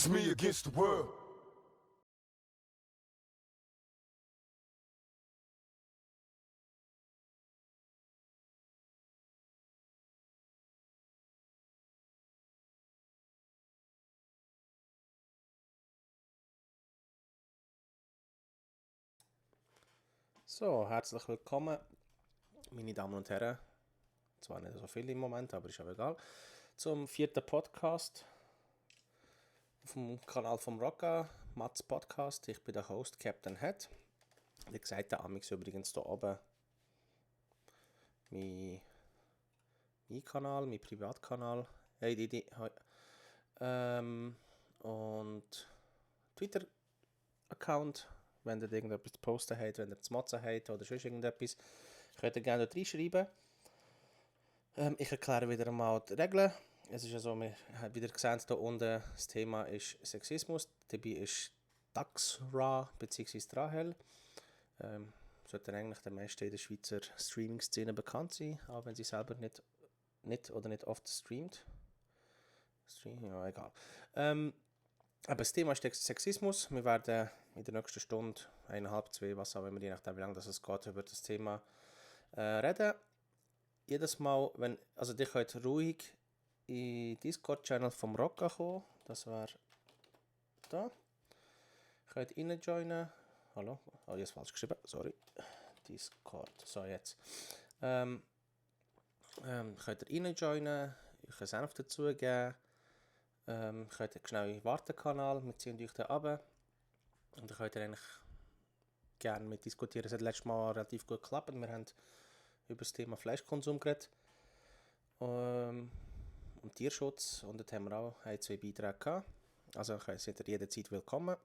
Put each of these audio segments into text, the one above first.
It's me against the world. So, herzlich willkommen, meine Damen und Herren. Zwar nicht so viele im Moment, aber ist aber egal. Zum 4. Podcast vom Kanal vom Rocka, Mats Podcast. Ich bin der Host, Captain Head. Wie gesagt, der Amix übrigens hier oben mein Kanal, mein Privatkanal. Hey Didi, hoi. Und Twitter-Account, wenn ihr irgendetwas zu posten habt, wenn ihr zu motzen habt oder sonst irgendetwas, könnt ihr gerne dort reinschreiben. Ich erkläre wieder einmal die Regeln. Es ist ja so, wir haben wieder gesehen, hier unten das Thema ist Sexismus. Dabei ist Daxra bzw. Rahel. Sollte eigentlich der meisten in der Schweizer Streaming-Szene bekannt sein, auch wenn sie selber nicht oft streamt. Ja, egal. Aber das Thema ist Sexismus. Wir werden in der nächsten Stunde, 1,5, 2, was auch immer, je nachdem wie lange es geht, über das Thema reden. Jedes Mal, also ihr könnt ruhig in den Discord-Channel vom Rocka kommen. Das wäre da. Ihr könnt reinjoinen. Hallo? Oh, ich habe es falsch geschrieben. Sorry. Discord. So, jetzt. Könnt ihr reinjoinen. Ich kann Senf dazugeben. Könnt ihr schnell in den Wartekanal. Wir ziehen euch da runter. Und ihr könnt eigentlich gerne mit diskutieren. Es hat letztes Mal relativ gut geklappt. Wir haben über das Thema Fleischkonsum geredet. Und Tierschutz. Und dort haben wir auch 2 Beiträge gehabt. Also seid ihr jederzeit willkommen.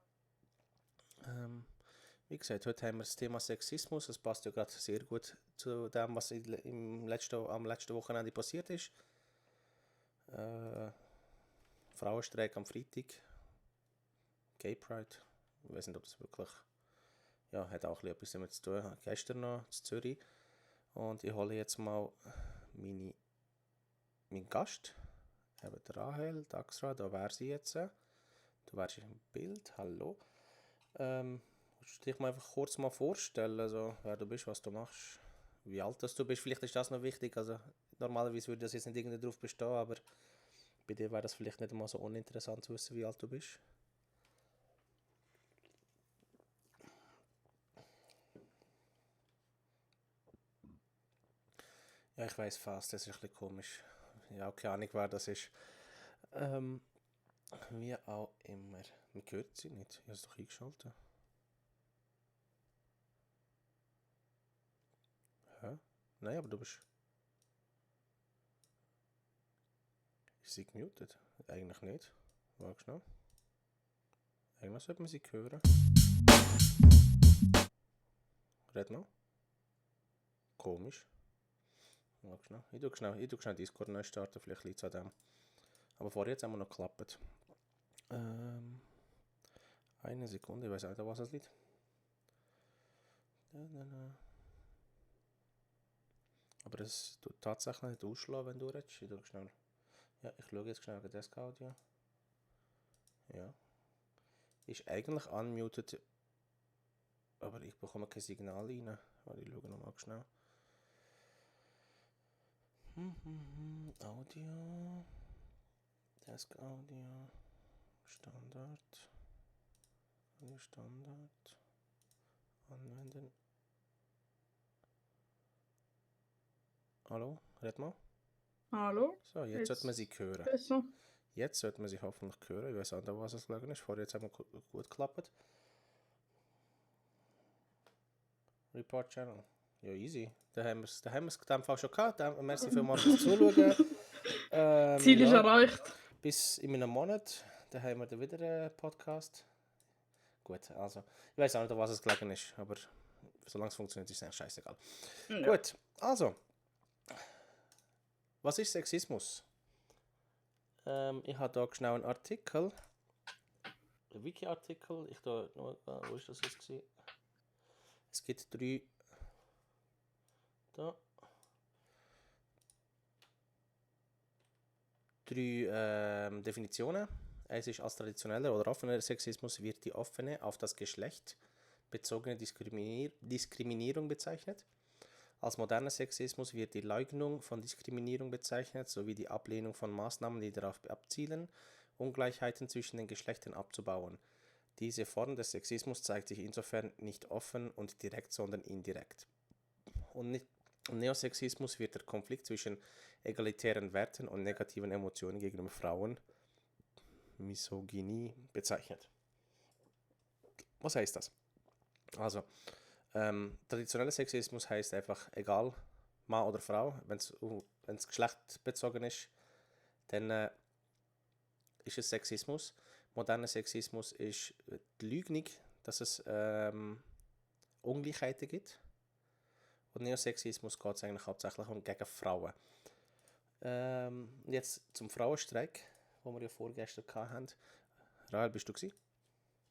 Wie gesagt, heute haben wir das Thema Sexismus. Das passt ja gerade sehr gut zu dem, was am letzten Wochenende passiert ist. Frauenstreik am Freitag. Gay Pride. Ich weiß nicht, ob das wirklich... Ja, hat auch etwas damit zu tun. Gestern noch in Zürich. Und ich hole jetzt mal meinen Gast. Eben Rahel, Daxra, da wäre sie jetzt. Du wärst im Bild, hallo. Willst du dich mal einfach kurz mal vorstellen, also, wer du bist, was du machst, wie alt du bist? Vielleicht ist das noch wichtig. Also, normalerweise würde das jetzt nicht irgendwie darauf bestehen, aber bei dir wäre das vielleicht nicht mal so uninteressant zu wissen, wie alt du bist. Ja, ich weiß fast, das ist ein bisschen komisch. Ja, keine Ahnung, wer das ist. Wie auch immer. Man hört sie nicht. Ich habe es doch eingeschaltet. Hä? Nein, aber du bist... Ist sie gemutet? Eigentlich nicht. Warte schnell. Eigentlich sollte man sie hören. Red mal. Komisch. Warte schnell. Ich tue schnell Discord neu starten, vielleicht liegt es an dem. Aber vorher jetzt haben wir noch geklappt. Eine Sekunde, ich weiß nicht, was es liegt. Aber es tut tatsächlich nicht ausschlagen, wenn du redest. Ich schnell. Ja, ich schaue jetzt schnell das Audio. Ja. Ist eigentlich unmuted, aber ich bekomme kein Signal rein. Warte, ich schaue nochmal schnell. Audio. Desk Audio. Standard. Standard. Anwenden. Hallo, red mal. Hallo? So, jetzt sollte man sie hören. Besser. Jetzt sollte man sie hoffentlich hören. Ich weiß auch nicht, was es gelegen ist. Vorher jetzt haben wir gut geklappt. Report Channel. Ja, easy. Da haben wir es in dem Fall schon gehabt. Merci vielmals fürs Zuschauen. Ziel ist erreicht. Bis in einem Monat. Dann haben wir dann wieder einen Podcast. Gut, also. Ich weiß auch nicht, was es gelegen ist. Aber solange es funktioniert, ist es eigentlich scheißegal. Ja. Gut, also. Was ist Sexismus? Ich habe hier schnell einen Artikel. Ein Wiki-Artikel. Wo ist das jetzt gewesen? Es gibt 3 Definitionen. Es ist als traditioneller oder offener Sexismus wird die offene, auf das Geschlecht bezogene Diskriminierung bezeichnet. Als moderner Sexismus wird die Leugnung von Diskriminierung bezeichnet, sowie die Ablehnung von Maßnahmen, die darauf abzielen, Ungleichheiten zwischen den Geschlechtern abzubauen. Diese Form des Sexismus zeigt sich insofern nicht offen und direkt, sondern indirekt. Und Neosexismus wird der Konflikt zwischen egalitären Werten und negativen Emotionen gegenüber Frauen, Misogynie, bezeichnet. Was heißt das? Also, traditioneller Sexismus heißt einfach, egal, Mann oder Frau, wenn es geschlechtsbezogen ist, dann ist es Sexismus. Moderner Sexismus ist die Lügnung, dass es Ungleichheiten gibt. Und Neosexismus geht es eigentlich hauptsächlich gegen Frauen. Jetzt zum Frauenstreik, den wir ja vorgestern hatten. Rahel, bist du gewesen?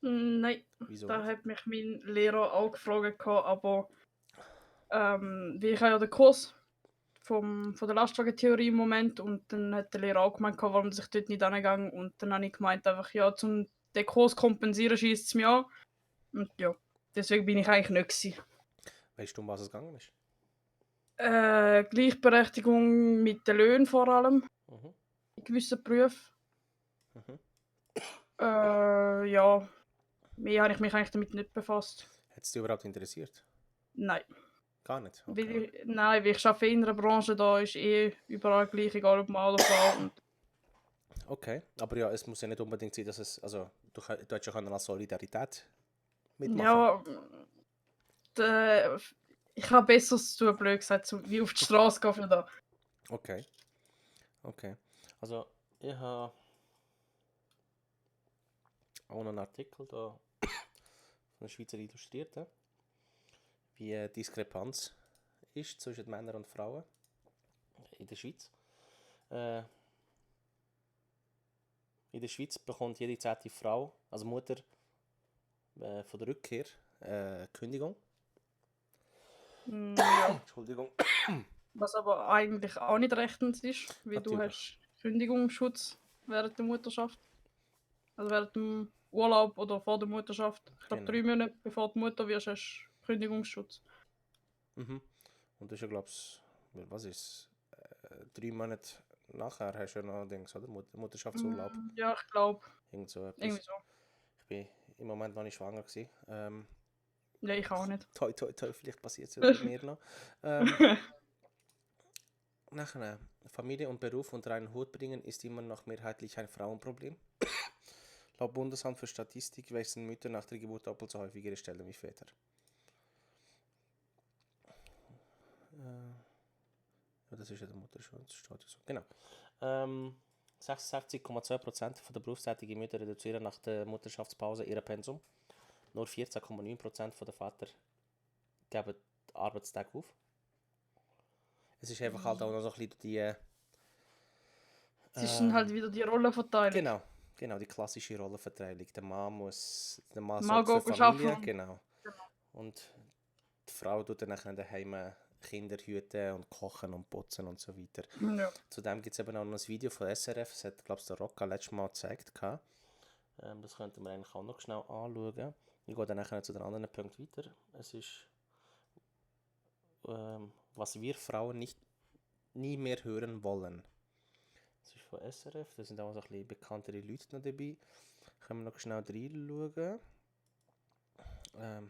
Nein, Wieso da nicht? hat mich mein Lehrer auch gefragt, aber wie ich habe ja den Kurs von der Lastwagentheorie im Moment und dann hat der Lehrer auch gemeint, warum ich dort nicht angegangen und dann habe ich gemeint, einfach ja, zum den Kurs kompensieren schießt es mir an und ja, deswegen bin ich eigentlich nicht gewesen. Weißt du, um was es gegangen ist? Gleichberechtigung mit den Löhnen vor allem, Mhm. in gewissen Berufen. Mhm. Ja, mehr habe ich mich eigentlich damit nicht befasst. Hat es dich überhaupt interessiert? Nein. Gar nicht? Okay. Weil ich arbeite in einer Branche, da ist überall gleich, egal ob Mann oder Frau. Und Okay, aber ja, es muss ja nicht unbedingt sein, dass es, also du hättest ja als Solidarität mitmachen. ja, ich habe Besseres zu tun, blöd gesagt, wie auf die Straße gehen für da. Okay. Also ich habe auch noch einen Artikel da von der Schweizer Illustrierten, wie die Diskrepanz ist zwischen Männern und Frauen in der Schweiz. In der Schweiz bekommt jede 10. Frau, also Mutter von der Rückkehr, Kündigung. Ja. Entschuldigung. Was aber eigentlich auch nicht rechtens ist, weil du Natürlich. hast Kündigungsschutz während der Mutterschaft. Also während dem Urlaub oder vor der Mutterschaft. Ich glaube, Genau. 3 Monate bevor du Mutter wirst, hast du Kündigungsschutz. Mhm. Und das ist ja, glaube ich, was ist 3 Monate nachher hast du ja noch Dings, oder? Mutterschaftsurlaub. Ja, ich glaube. Irgend so etwas. Irgendwie so. Ich bin im Moment noch nicht schwanger gewesen. Ja, ich auch nicht. Toi, toi, toi, vielleicht passiert es ja bei mir noch. Nachher, Familie und Beruf unter einen Hut bringen ist immer noch mehrheitlich ein Frauenproblem. Laut Bundesamt für Statistik wechseln Mütter nach der Geburt doppelt so häufig ihre Stelle wie Väter. Ja, das ist ja der Mutterschutz, steht ja so. Genau. 66,2% der berufstätigen Mütter reduzieren nach der Mutterschaftspause ihr Pensum. Nur 14,9% der Väter geben den Arbeitstag auf. Es ist einfach halt auch noch so ein bisschen die... Es ist dann halt wieder die Rollenverteilung. Genau, die klassische Rollenverteilung. Der Mann Mann sorgt für geht Familie, arbeiten. genau. Und die Frau tut dann nachher daheim Kinder hüten und kochen und putzen und so weiter. Ja. Zudem gibt es eben auch noch ein Video von SRF, das hat, glaube ich, der Rocca letztes Mal gezeigt. Das könnten wir eigentlich auch noch schnell anschauen. Ich gehe dann nachher zu den anderen Punkt weiter. Es ist, was wir Frauen nie mehr hören wollen. Das ist von SRF, da sind auch so ein bisschen bekanntere Leute noch dabei. Können wir noch schnell reinschauen.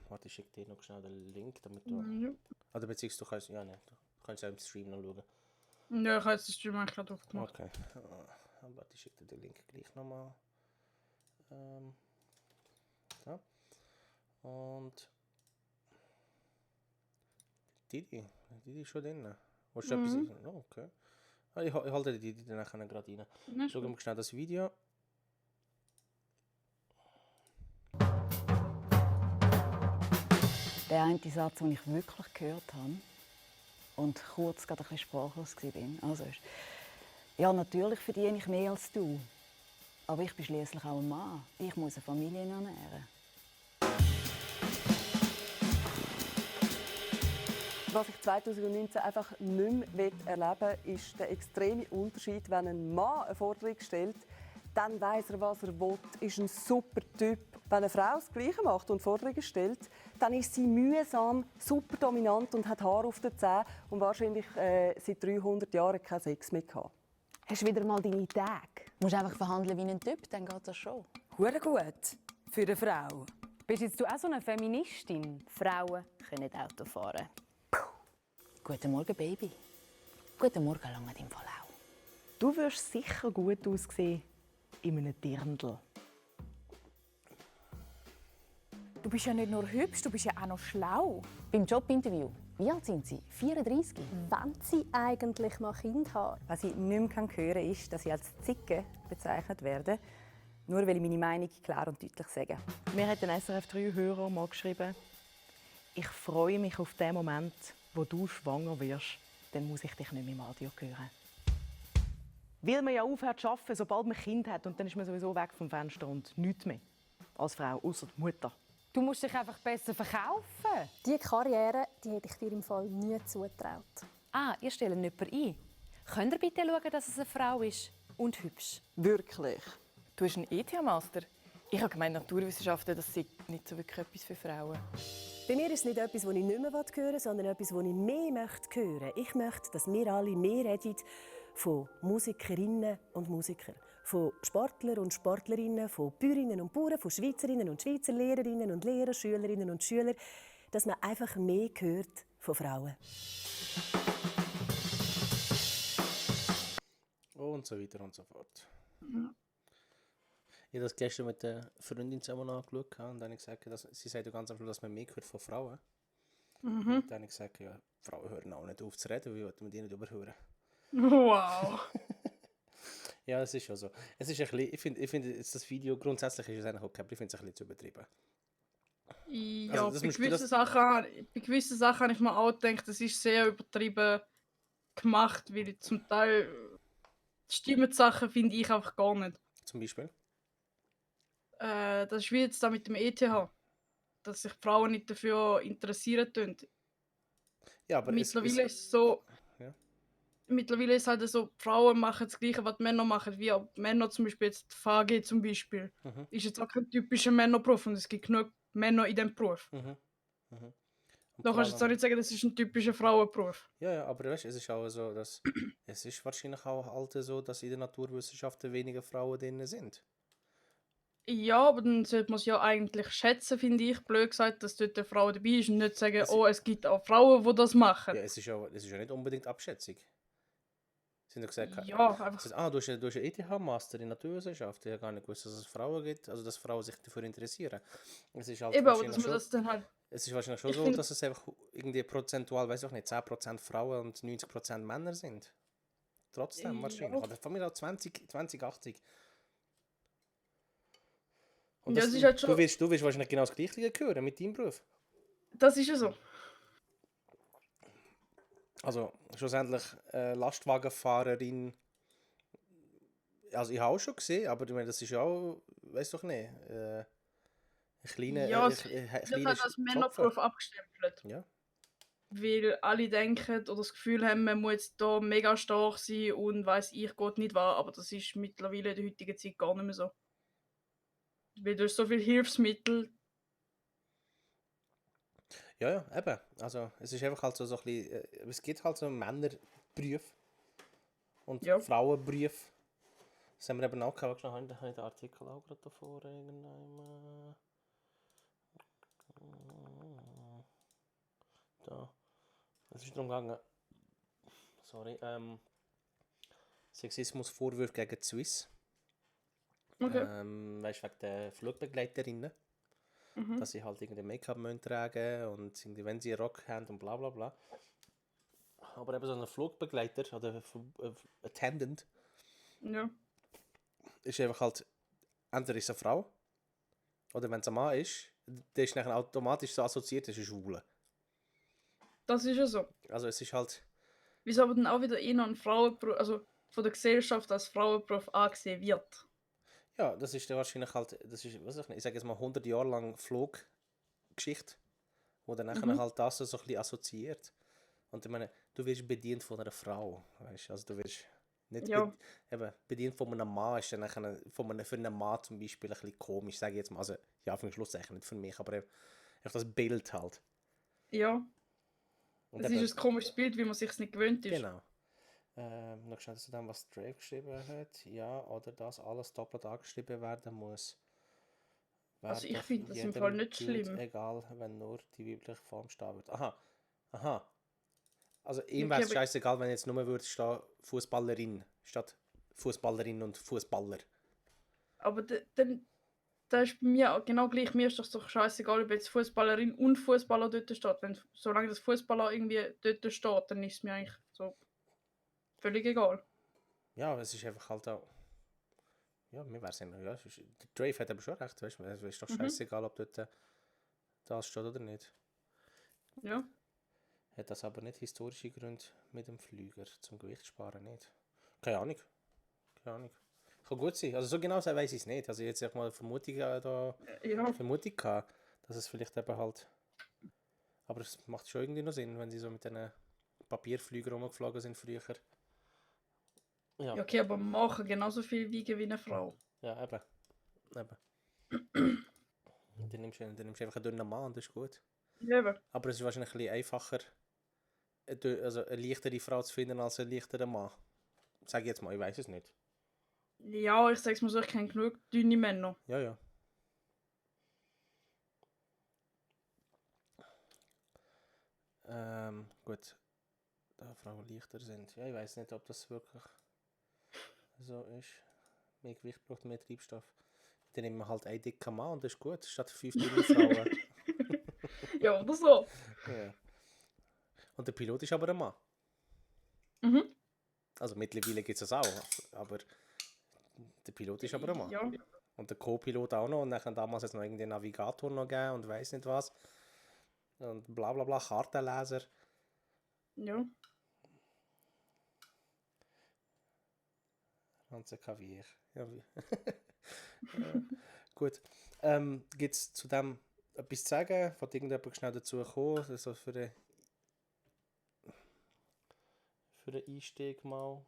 Warte, ich schicke dir noch schnell den Link, damit du... Ja. Oder beziehungsweise du kannst... Ja, ne, du kannst ja im Stream noch schauen. Ja, ich habe jetzt den Stream eigentlich gerade aufgemacht. Okay. Warte, ich schicke dir den Link gleich nochmal. So. Und... Didi ist schon drin. Willst du etwas... Oh, okay. Ich halte die Didi dann nachher gerade rein. Ja, Schauen wir schnell das Video. Der eine Satz, den ich wirklich gehört habe und kurz gerade ein bisschen sprachlos war, also ist, ja, natürlich verdiene ich mehr als du, aber ich bin schließlich auch ein Mann. Ich muss eine Familie ernähren. Was ich 2019 einfach nicht mehr erleben will, ist der extreme Unterschied, wenn ein Mann eine Forderung stellt, dann weiss er, was er will, ist ein super Typ. Wenn eine Frau das Gleiche macht und Forderungen stellt, dann ist sie mühsam, super dominant und hat Haare auf den Zähnen und wahrscheinlich seit 300 Jahren keinen Sex mehr gehabt. Hast wieder mal deine Tage. Du musst einfach verhandeln wie ein Typ, dann geht das schon. Hure gut. Für eine Frau. Bist jetzt du auch so eine Feministin? Frauen können Auto fahren. Puh. Guten Morgen, Baby. Guten Morgen, lange im Fall auch. Du wirst sicher gut aussehen in einem Dirndl. Du bist ja nicht nur hübsch, du bist ja auch noch schlau. Beim Jobinterview, wie alt sind Sie? 34? Wenn sie eigentlich mal Kind haben. Was ich nicht mehr hören kann, ist, dass ich als Zicke bezeichnet werde, nur weil ich meine Meinung klar und deutlich sage. Mir hat ein SRF 3-Hörer mal geschrieben, ich freue mich auf den Moment, wo du schwanger wirst. Dann muss ich dich nicht mehr im Radio hören. Weil man ja aufhört zu arbeiten, sobald man ein Kind hat. Und dann ist man sowieso weg vom Fenster und nichts mehr. Als Frau, außer die Mutter. Du musst dich einfach besser verkaufen. Diese Karriere die hätte ich dir im Fall nie zugetraut. Ah, ihr stellt jemanden ein. Könnt ihr bitte schauen, dass es eine Frau ist und hübsch? Wirklich? Du hast einen ETH-Master. Ich habe gemeint, Naturwissenschaften, das sei nicht so wirklich etwas für Frauen. Bei mir ist es nicht etwas, das ich nicht mehr hören will, sondern etwas, das ich mehr möchte hören. Ich möchte, dass wir alle mehr reden von Musikerinnen und Musikern, von Sportler und Sportlerinnen, von Bäuerinnen und Bauern, von Schweizerinnen und Schweizer, Lehrerinnen und Lehrer, Schülerinnen und Schüler, dass man einfach mehr hört von Frauen. Und so weiter und so fort. Ich habe das gestern mit der Freundin zusammen angeschaut und dann habe ich gesagt, dass, sie sagt ja ganz einfach, dass man mehr hört von Frauen. Und dann habe ich gesagt, ja, Frauen hören auch nicht auf zu reden, wie wollen wir die nicht überhören? Wow. Ja, es ist schon so. Es ist ein bisschen, ich finde das Video grundsätzlich ist es eigentlich okay, aber ich finde es ein bisschen zu übertrieben. Ja, Also, das bei musst du- gewissen Sachen habe ich mir auch gedacht, das ist sehr übertrieben gemacht, weil zum Teil stimmen die Sachen, finde ich einfach gar nicht. Zum Beispiel. Das ist wie jetzt da mit dem ETH, dass sich Frauen nicht dafür interessieren tun. Ja, aber Mittlerweile ist es so, Ja. mittlerweile ist halt so, Frauen machen das Gleiche, was die Männer machen, wie auch Männer zum Beispiel jetzt die VG zum Beispiel. Mhm. Ist jetzt auch kein typischer Männerberuf und es gibt genug Männer in diesem Beruf. Mhm. Mhm. Und Da vor kannst du jetzt auch allem- nicht sagen, das ist ein typischer Frauenberuf. Ja, aber weißt, es ist auch so, dass es ist wahrscheinlich auch halt so, dass in den Naturwissenschaften weniger Frauen drin sind. Ja, aber dann sollte man es ja eigentlich schätzen, finde ich, blöd gesagt, dass dort eine Frau dabei ist und nicht sagen, Es- oh, es gibt auch Frauen, die das machen. Ja, es ist ja nicht unbedingt Abschätzung. Sie haben ja gesagt, Ja, einfach. du hast einen ETH-Master in Naturwissenschaft. Ich habe gar nicht gewusst, dass es Frauen gibt, also dass Frauen sich dafür interessieren. Es ist halt Eben, aber wahrscheinlich dass man schon, das dann halt. es ist wahrscheinlich schon Ich so, find- dass es einfach irgendwie prozentual, weiß ich nicht, 10% Frauen und 90% Männer sind. Trotzdem Ja. wahrscheinlich. Oder von mir auch 2080. Und Ja, das, es ist halt schon- du willst wahrscheinlich genau das Gleiche hören mit deinem Beruf. Das ist ja so. Also schlussendlich Lastwagenfahrerin. Also ich habe auch schon gesehen, aber ich meine, das ist ja auch, weiß doch nicht, ein kleiner, Ja, es ein wird kleiner halt als Schopfer. Männerberuf abgestempelt. Ja. Weil alle denken oder das Gefühl haben, man muss jetzt da mega stark sein und weiss ich Gott nicht was, aber das ist mittlerweile in der heutigen Zeit gar nicht mehr so. Weil durch so viele Hilfsmittel. Ja, ja, eben. Also es ist einfach halt so, ein bisschen, es gibt halt so Männerberufe und Ja. Frauenberufe. Das haben wir eben auch gehabt. Habe ich den Artikel auch gerade davor irgendwann. Da. Es ist darum gegangen. Sorry. Sexismusvorwürfe gegen die Swiss. Okay. Weißt du, wegen der Flugbegleiterinnen. Mhm. Dass sie halt irgendwie Make-up tragen und irgendwie, wenn sie einen Rock haben und bla bla bla. Aber eben so ein Flugbegleiter oder Attendant Ja. ist einfach halt, entweder ist es eine Frau oder wenn es ein Mann ist, der ist dann automatisch so assoziiert, das ist ein Schwule. Das ist ja so. Also es ist halt, Wieso aber dann auch wieder eher ein Frauenberuf, also von der Gesellschaft als Frauenberuf angesehen wird. ja, das ist dann wahrscheinlich halt, das ist, was ich sage jetzt mal 100 Jahre lang Fluggeschichte, wo dann nachher halt das so ein bisschen assoziiert. Und ich meine, du wirst bedient von einer Frau, weißt du, also du wirst Nicht Ja. eben, bedient von einem Mann ist dann nachher für einen Mann zum Beispiel ein bisschen komisch, sage ich jetzt mal. Also, ja, für den Schluss eigentlich nicht für mich, aber eben das Bild halt. Ja, Und es eben, ist ein komisches Bild, wie man sich nicht gewöhnt ist. genau. Noch schnell zu dem, was Drake geschrieben hat. Ja, oder dass alles doppelt angeschrieben werden muss. Wäre Also ich doch finde das im jedem Fall nicht Dude schlimm. egal, wenn nur die weibliche Form stehen wird. Aha. Also ihm Okay, wäre es aber- scheißegal, wenn jetzt nur würde stehen Fußballerin statt Fußballerin und Fußballer. Aber dann da ist bei mir auch genau gleich. Mir ist doch so scheißegal, ob jetzt Fußballerin und Fußballer dort steht. Solange das Fußballer irgendwie dort steht, dann ist es mir eigentlich so völlig egal. Ja, aber es ist einfach halt auch. Ja, mir wäre es ja. Der Drake hat aber schon recht, weißt du? Es ist doch scheißegal, ob dort das steht oder nicht. Ja. Hat das aber nicht historische Gründe mit dem Flüger zum Gewicht sparen, nicht? Keine Ahnung. Kann gut sein. Also so genau weiß ich es nicht. Also jetzt mal Vermutung gehabt, dass es vielleicht eben halt. Aber es macht schon irgendwie noch Sinn, wenn sie so mit diesen Papierflügern rumgeflogen sind früher. Ja, okay, aber machen genauso viel wiegen wie eine Frau. Ja, eben. Dann nimmst du einfach einen dünnen Mann und das ist gut. Ja, eben. Aber es ist wahrscheinlich ein bisschen einfacher, also eine leichtere Frau zu finden als einen leichteren Mann. Sag ich jetzt mal, ich weiß es nicht. Ja, ich sag's mal so, ich kenne genug dünne Männer. Ja. Gut. Da Frauen leichter sind. Ja, ich weiß nicht, ob das wirklich so ist. Mehr Gewicht braucht mehr Treibstoff. Dann nehmen wir halt einen dicken Mann und das ist gut, statt 5 dünne Frauen. Ja, oder so. Ja. Und der Pilot ist aber ein Mann. Mhm. Also mittlerweile gibt es das auch, aber der Pilot ist aber ein Mann. Ja. Und der Co-Pilot auch noch und dann damals jetzt noch irgendwie den Navigator noch gegeben und weiß nicht was. Und bla bla bla, Kartenleser. Ja. Ganze Kavier. Ja. Gut. Gibt es zu dem etwas zu sagen? Von irgendjemand schnell dazu kommen? Also für den Einstieg mal.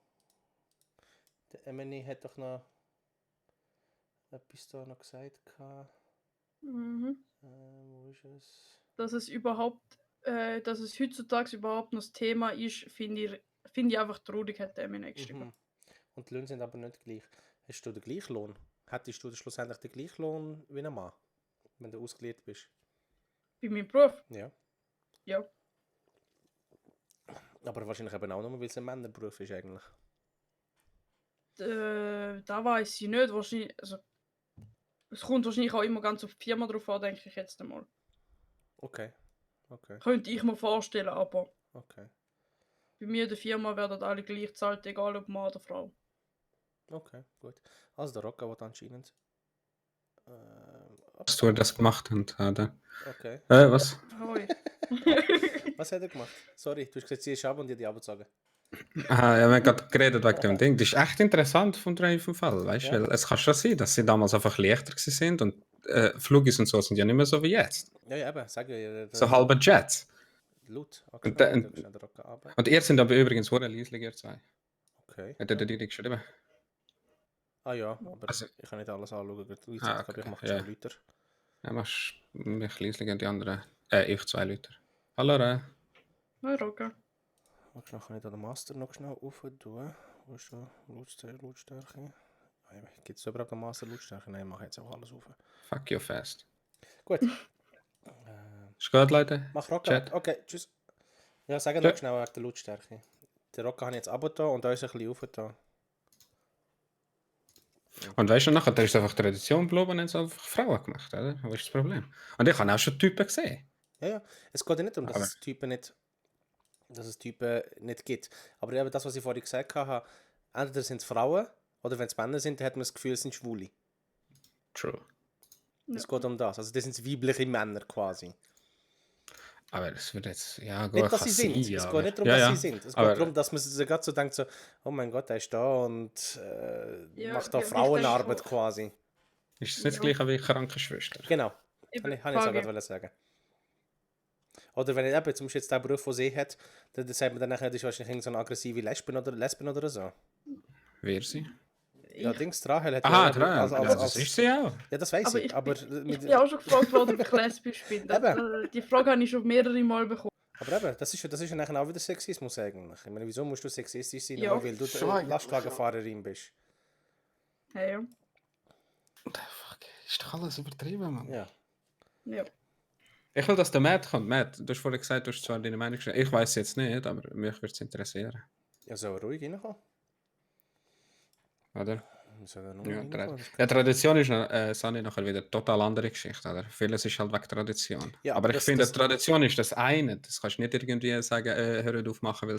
Der Emily hat doch noch etwas da noch gesagt. Mhm. Wo ist es? Dass es heutzutage überhaupt noch das Thema ist, finde ich einfach traurig, hat der Eminem geschrieben. Mhm. Und die Löhne sind aber nicht gleich. Hast du den gleichen Lohn? Hättest du schlussendlich den gleichen Lohn wie ein Mann, wenn du ausgelehrt bist? Bei meinem Beruf? Ja. Ja. Aber wahrscheinlich eben auch nur, weil es ein Männerberuf ist eigentlich. Da weiß ich nicht. Wahrscheinlich, also, es kommt wahrscheinlich auch immer ganz auf die Firma drauf an, denke ich jetzt einmal. Okay. Könnte ich mir vorstellen, aber Okay. bei mir in der Firma werden alle gleich gezahlt, egal ob Mann oder Frau. Okay, gut. Also der Rocco hat anscheinend. Dass du das gemacht hast, oder? Okay. Was? Hoi. Was hat er gemacht? Sorry, du hast gesagt, sie ist ab und die abgezogen. Ah, ja, wir haben gerade geredet wegen dem Ding. Das ist echt interessant vom Fall, weißt du? Ja. Weil es kann schon sein, dass sie damals einfach leichter sind und Flugis und so sind ja nicht mehr so wie jetzt. Ja, eben, sag ich. So halbe Jets. Laut. Okay, Und dann- du schnell den Rocco ab. Und ihr sind aber übrigens wohl leislich, ihr zwei. Okay. Hat er dir die geschrieben? Ah ja, aber Also- ich kann nicht alles anschauen. Ich Ah, glaube, ich okay, mache ja. schon Lüter. Ja, machst mich leislich und die anderen. Ich 2 Leute. Hallo, Hoi, Roger. Dann kann ich da den Master noch schnell auftun. Wo ist da Lautstärke? Gibt es überhaupt einen Master Lautstärke? Nein, ich mache jetzt auch alles auf. Fuck you fast. Gut. Ist gut, Leute? Mach Rocco. Chat. Okay, tschüss. Ja, sag noch Tschö. schnell wegen der Lautstärke. Den Rocco habe ich jetzt abgetan und da ist ein bisschen aufgetan. Und weißt du, nachher ist einfach Tradition geblieben und haben es einfach Frauen gemacht, oder? Was ist das Problem? Und ich habe auch schon Typen gesehen. Ja, es geht ja nicht darum, dass Aber- es Typen nicht gibt. Aber eben das, was ich vorhin gesagt habe, entweder sind es Frauen oder wenn es Männer sind, dann hat man das Gefühl, es sind Schwule. True. Es geht um das. Also das sind weibliche Männer quasi. Aber das wird jetzt, ja gut, Nicht, dass sie kann sind. sein, Es aber- geht nicht darum, ja, dass ja. sie sind. Es Aber- geht darum, dass man sich gerade so denkt, so, oh mein Gott, der ist da und Ja, macht da ja, ich Frauenarbeit denke quasi. Ist es nicht das gleiche wie Krankenschwester? Genau. Eben, Habe ich jetzt Frage. auch gerade sagen. Oder wenn ich eben zum Beispiel jetzt den Beruf, den sie hat, dann sagt man dann nachher, das ist wahrscheinlich so eine aggressive Lesben oder so. Wer sie? Ja, Dings, Rahel hat Aha, ja... dran. Ja, das ist sie auch. Ja, das weiß Aber ich. Aber ich bin auch schon gefragt worden, ob ich lesbisch bin. Die Frage habe ich schon mehrere Mal bekommen. Aber eben, das ist ja nachher auch wieder Sexismus eigentlich. Ich meine, wieso musst du sexistisch sein, Ja. nur weil du Lastwagenfahrerin bist? Hey, ja. Fuck, ist doch alles übertrieben, Mann. Ja. Ja. Ich will, dass der Matt kommt. Matt, du hast vorhin gesagt, du hast zwar deine Meinung geschrieben. Ich weiß jetzt nicht, aber mich würde es interessieren. Ja, soll er ruhig reinkommen? Oder? Soll er nur Ja, reinkommen? Tradition ist, Sani, nachher wieder eine total andere Geschichte. Oder? Vieles ist halt wegen Tradition. Ja, aber ich das- finde, das- Tradition ist das eine. Das kannst du nicht irgendwie sagen, hör auf machen, weil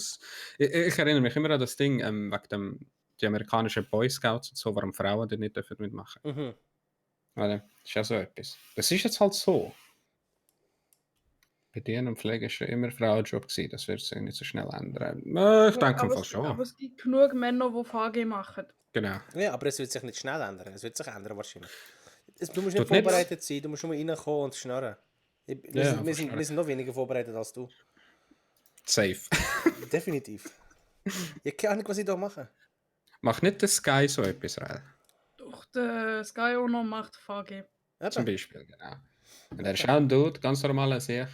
ich erinnere mich immer an das Ding, wegen die amerikanischen Boy Scouts und so, warum Frauen da nicht dürfen mitmachen. Mhm. Oder? Das ist ja so etwas. Das ist jetzt halt so. Bei Dien und Pflege war immer ein Frauenjob gewesen. Das wird sich nicht so schnell ändern. Ich denke im Fall schon. Aber es gibt genug Männer, die VG machen. Genau. Ja, aber es wird sich nicht schnell ändern. Es wird sich ändern wahrscheinlich. Du musst nicht Tut nicht. vorbereitet sein, du musst nur reinkommen und schnurren. Wir sind noch weniger vorbereitet als du. Safe. Definitiv. Ich keine Ahnung, was ich da mache. Mach nicht der Sky so etwas rein. Doch der Sky Owner macht VG. Zum Beispiel, genau. Und er ist auch ein Dude, ganz normal als ich.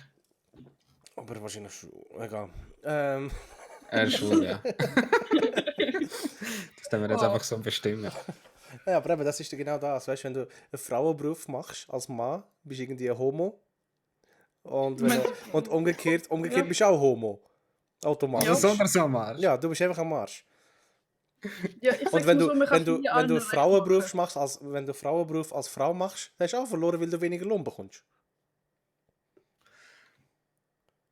Aber wahrscheinlich schon. Egal. Er ist schwul, ja. Das können wir jetzt einfach so bestimmen. Ja, aber eben, das ist ja genau das. Weißt du, wenn du einen Frauenberuf machst als Mann, bist du irgendwie ein Homo. Und umgekehrt bist du auch Homo. Automatisch. Ja. Besonders am Arsch. Ja, du bist einfach am Arsch. Ja, ich Und sag's wenn mal du, so, man kann's wenn du, nie wenn allen du recht Frauenberuf machen. machst, wenn du Frauenberuf als Frau machst, dann hast du auch verloren, weil du weniger Lohn bekommst.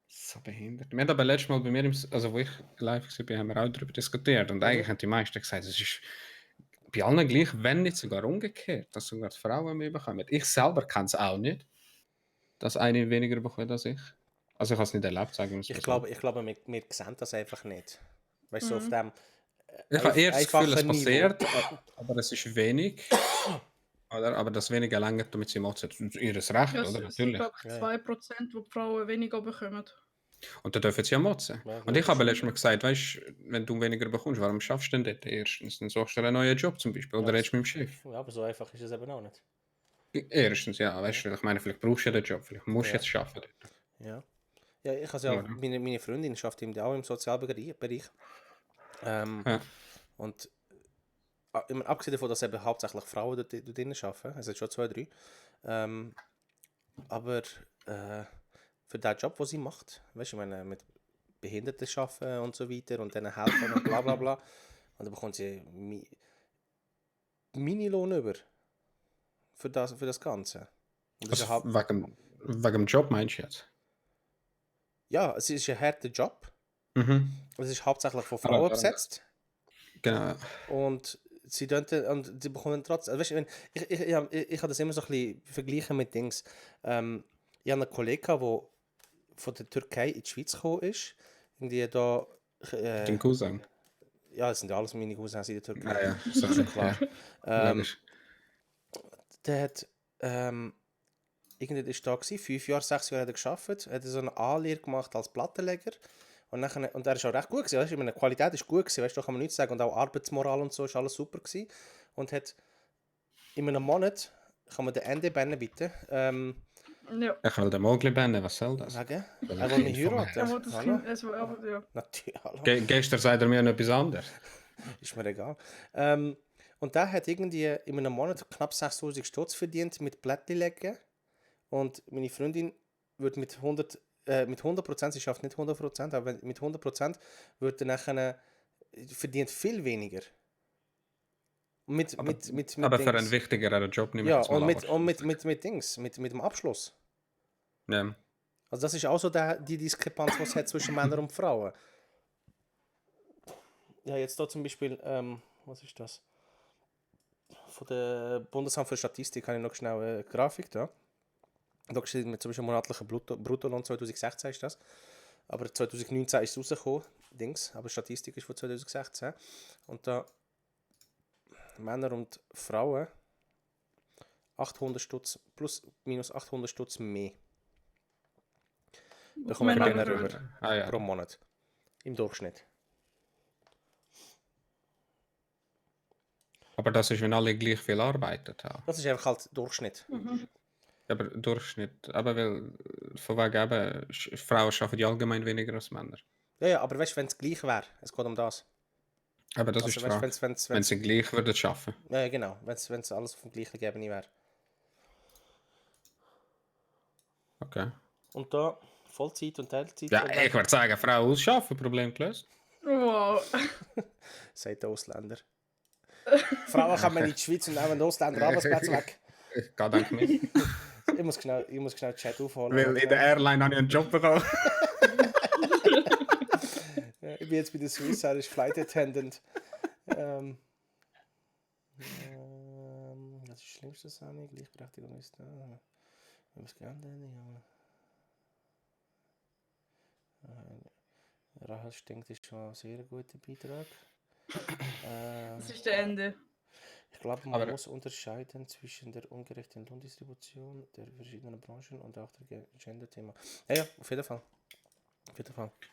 So behindert. Wir haben aber letztes Mal bei mir, wo ich live war, haben wir auch darüber diskutiert. Und eigentlich haben die meisten gesagt, es ist bei allen gleich, wenn nicht sogar umgekehrt, dass sogar die Frauen mehr bekommen. Ich selber kann es auch nicht, dass eine weniger bekommt als ich. Also ich habe es nicht erlebt, sagen wir es Ich so. glaube, wir sehen das einfach nicht. Weißt du, so auf dem Ich habe eher das Gefühl, es einfachen passiert, Niveau. aber es ist wenig. Oder? Aber das weniger länger, damit sie machen. Das ist ihr Recht, Ja, oder? es sind, Natürlich. glaube ich, 2%, wo die Frauen weniger bekommen. Und dann dürfen sie ja motzen. Ja, Und ich habe letztes Mal gesagt, weißt du, wenn du weniger bekommst, warum schaffst du denn dort erstens? Dann suchst du einen neuen Job zum Beispiel. Oder redest mit dem Chef. Ja, aber so einfach ist es eben auch nicht. Erstens, ja, weißt du, ich meine, vielleicht brauchst du ja den Job, vielleicht musst du jetzt schaffen. Ja. Ja, ich habe ja, meine Freundin arbeitet auch im Sozialbereich. Und abgesehen davon, dass eben hauptsächlich Frauen dort drinnen arbeiten, es sind schon 2, 3. Aber für den Job, den sie macht, weißt du, ich meine, mit Behinderten arbeiten und so weiter und denen helfen und bla bla bla, und dann bekommt sie Minilohn über für das Ganze. Und das ist Also, ja wegen dem Job meinst du jetzt? ja, es ist ein harter Job. Mhm. Es ist hauptsächlich von Frauen besetzt. Genau. Und sie bekommen trotzdem. Also, weißt du, ich habe das immer so ein bisschen vergleichen mit Dings. Ich habe einen Kollegen, der von der Türkei in die Schweiz gekommen ist. Irgendwie da. Den Cousin. Ja, das sind ja alles meine Cousins in der Türkei. Ja, Das ist schon klar. Logisch. Der hat. Irgendwie ist da gewesen, 5 Jahre, 6 Jahre hat er gearbeitet, hat so eine Anlehre gemacht als Plattenleger. Und er ist auch recht gut gewesen, weißt du, meine Qualität ist gut gewesen, weißt du, da kann man nichts sagen. Und auch Arbeitsmoral und so ist alles super gewesen. Und hat in einem Monat, kann man den Ende bannen bitte, Ja. Ich will den Mogli bannen, was soll das? sagen, Weil er ein will mich Kind von mir. heiraten. Er wollte das Hallo? Kind, ja. Natürlich, hallo. Gestern sagt er mir noch etwas anderes. Ist mir egal. Und der hat irgendwie in einem Monat knapp 6'000 Stutz verdient mit Plättchen legen. Und meine Freundin wird mit 100%, sie schafft nicht 100%, aber mit 100% wird er nachher verdient viel weniger. Aber für einen wichtigeren Job nicht mehr. Ja, und mit Dings, mit dem Abschluss. Ja. Also das ist auch so die Diskrepanz, die es hat zwischen Männern und Frauen. Ja, jetzt da zum Beispiel, was ist das? Von der Bundesamt für Statistik habe ich noch schnell eine Grafik da. Da steht mit zum Beispiel monatlichen Bruttolohn 2016 ist das. Aber 2019 ist es rausgekommen, aber Statistik ist von 2016. Und da Männer und Frauen 800 Stutz plus minus 800 Stutz mehr. Bekommen Männer über pro Monat. Im Durchschnitt. Aber das ist, wenn alle gleich viel arbeiten. Auch. Das ist einfach halt Durchschnitt. Aber Durchschnitt. Aber weil, von wegen eben, Frauen arbeiten ja allgemein weniger als Männer. Ja, aber weißt du, wenn es gleich wäre, es geht um das. Aber das Also, ist die Frage. Wenn sie gleich würden arbeiten. Ja, genau, wenn es alles auf dem gleichen Ebene wäre. Okay. Und da Vollzeit und Teilzeit. Ja, ich würde sagen, Frauen ausschaffen, Problem gelöst. Wow. Sagt der Ausländer. Frauen kommen in die Schweiz und nehmen den Ausländer Arbeitsplätze weg. Ich gehe denke mit. Ich muss schnell den Chat aufholen. Weil in der Airline habe ich einen Job bekommen. Ja, ich bin jetzt bei der Swiss Irish Flight Attendant. Das ist das Schlimmste, Sani. Gleichberechtigung ist da. Wir müssen gerne. Rahel stinkt ist schon ein sehr guter Beitrag. Das ist der Ende. Ich glaube, man muss unterscheiden zwischen der ungerechten Lohndistribution der verschiedenen Branchen und auch der Gender-Thema. Ja, auf jeden Fall.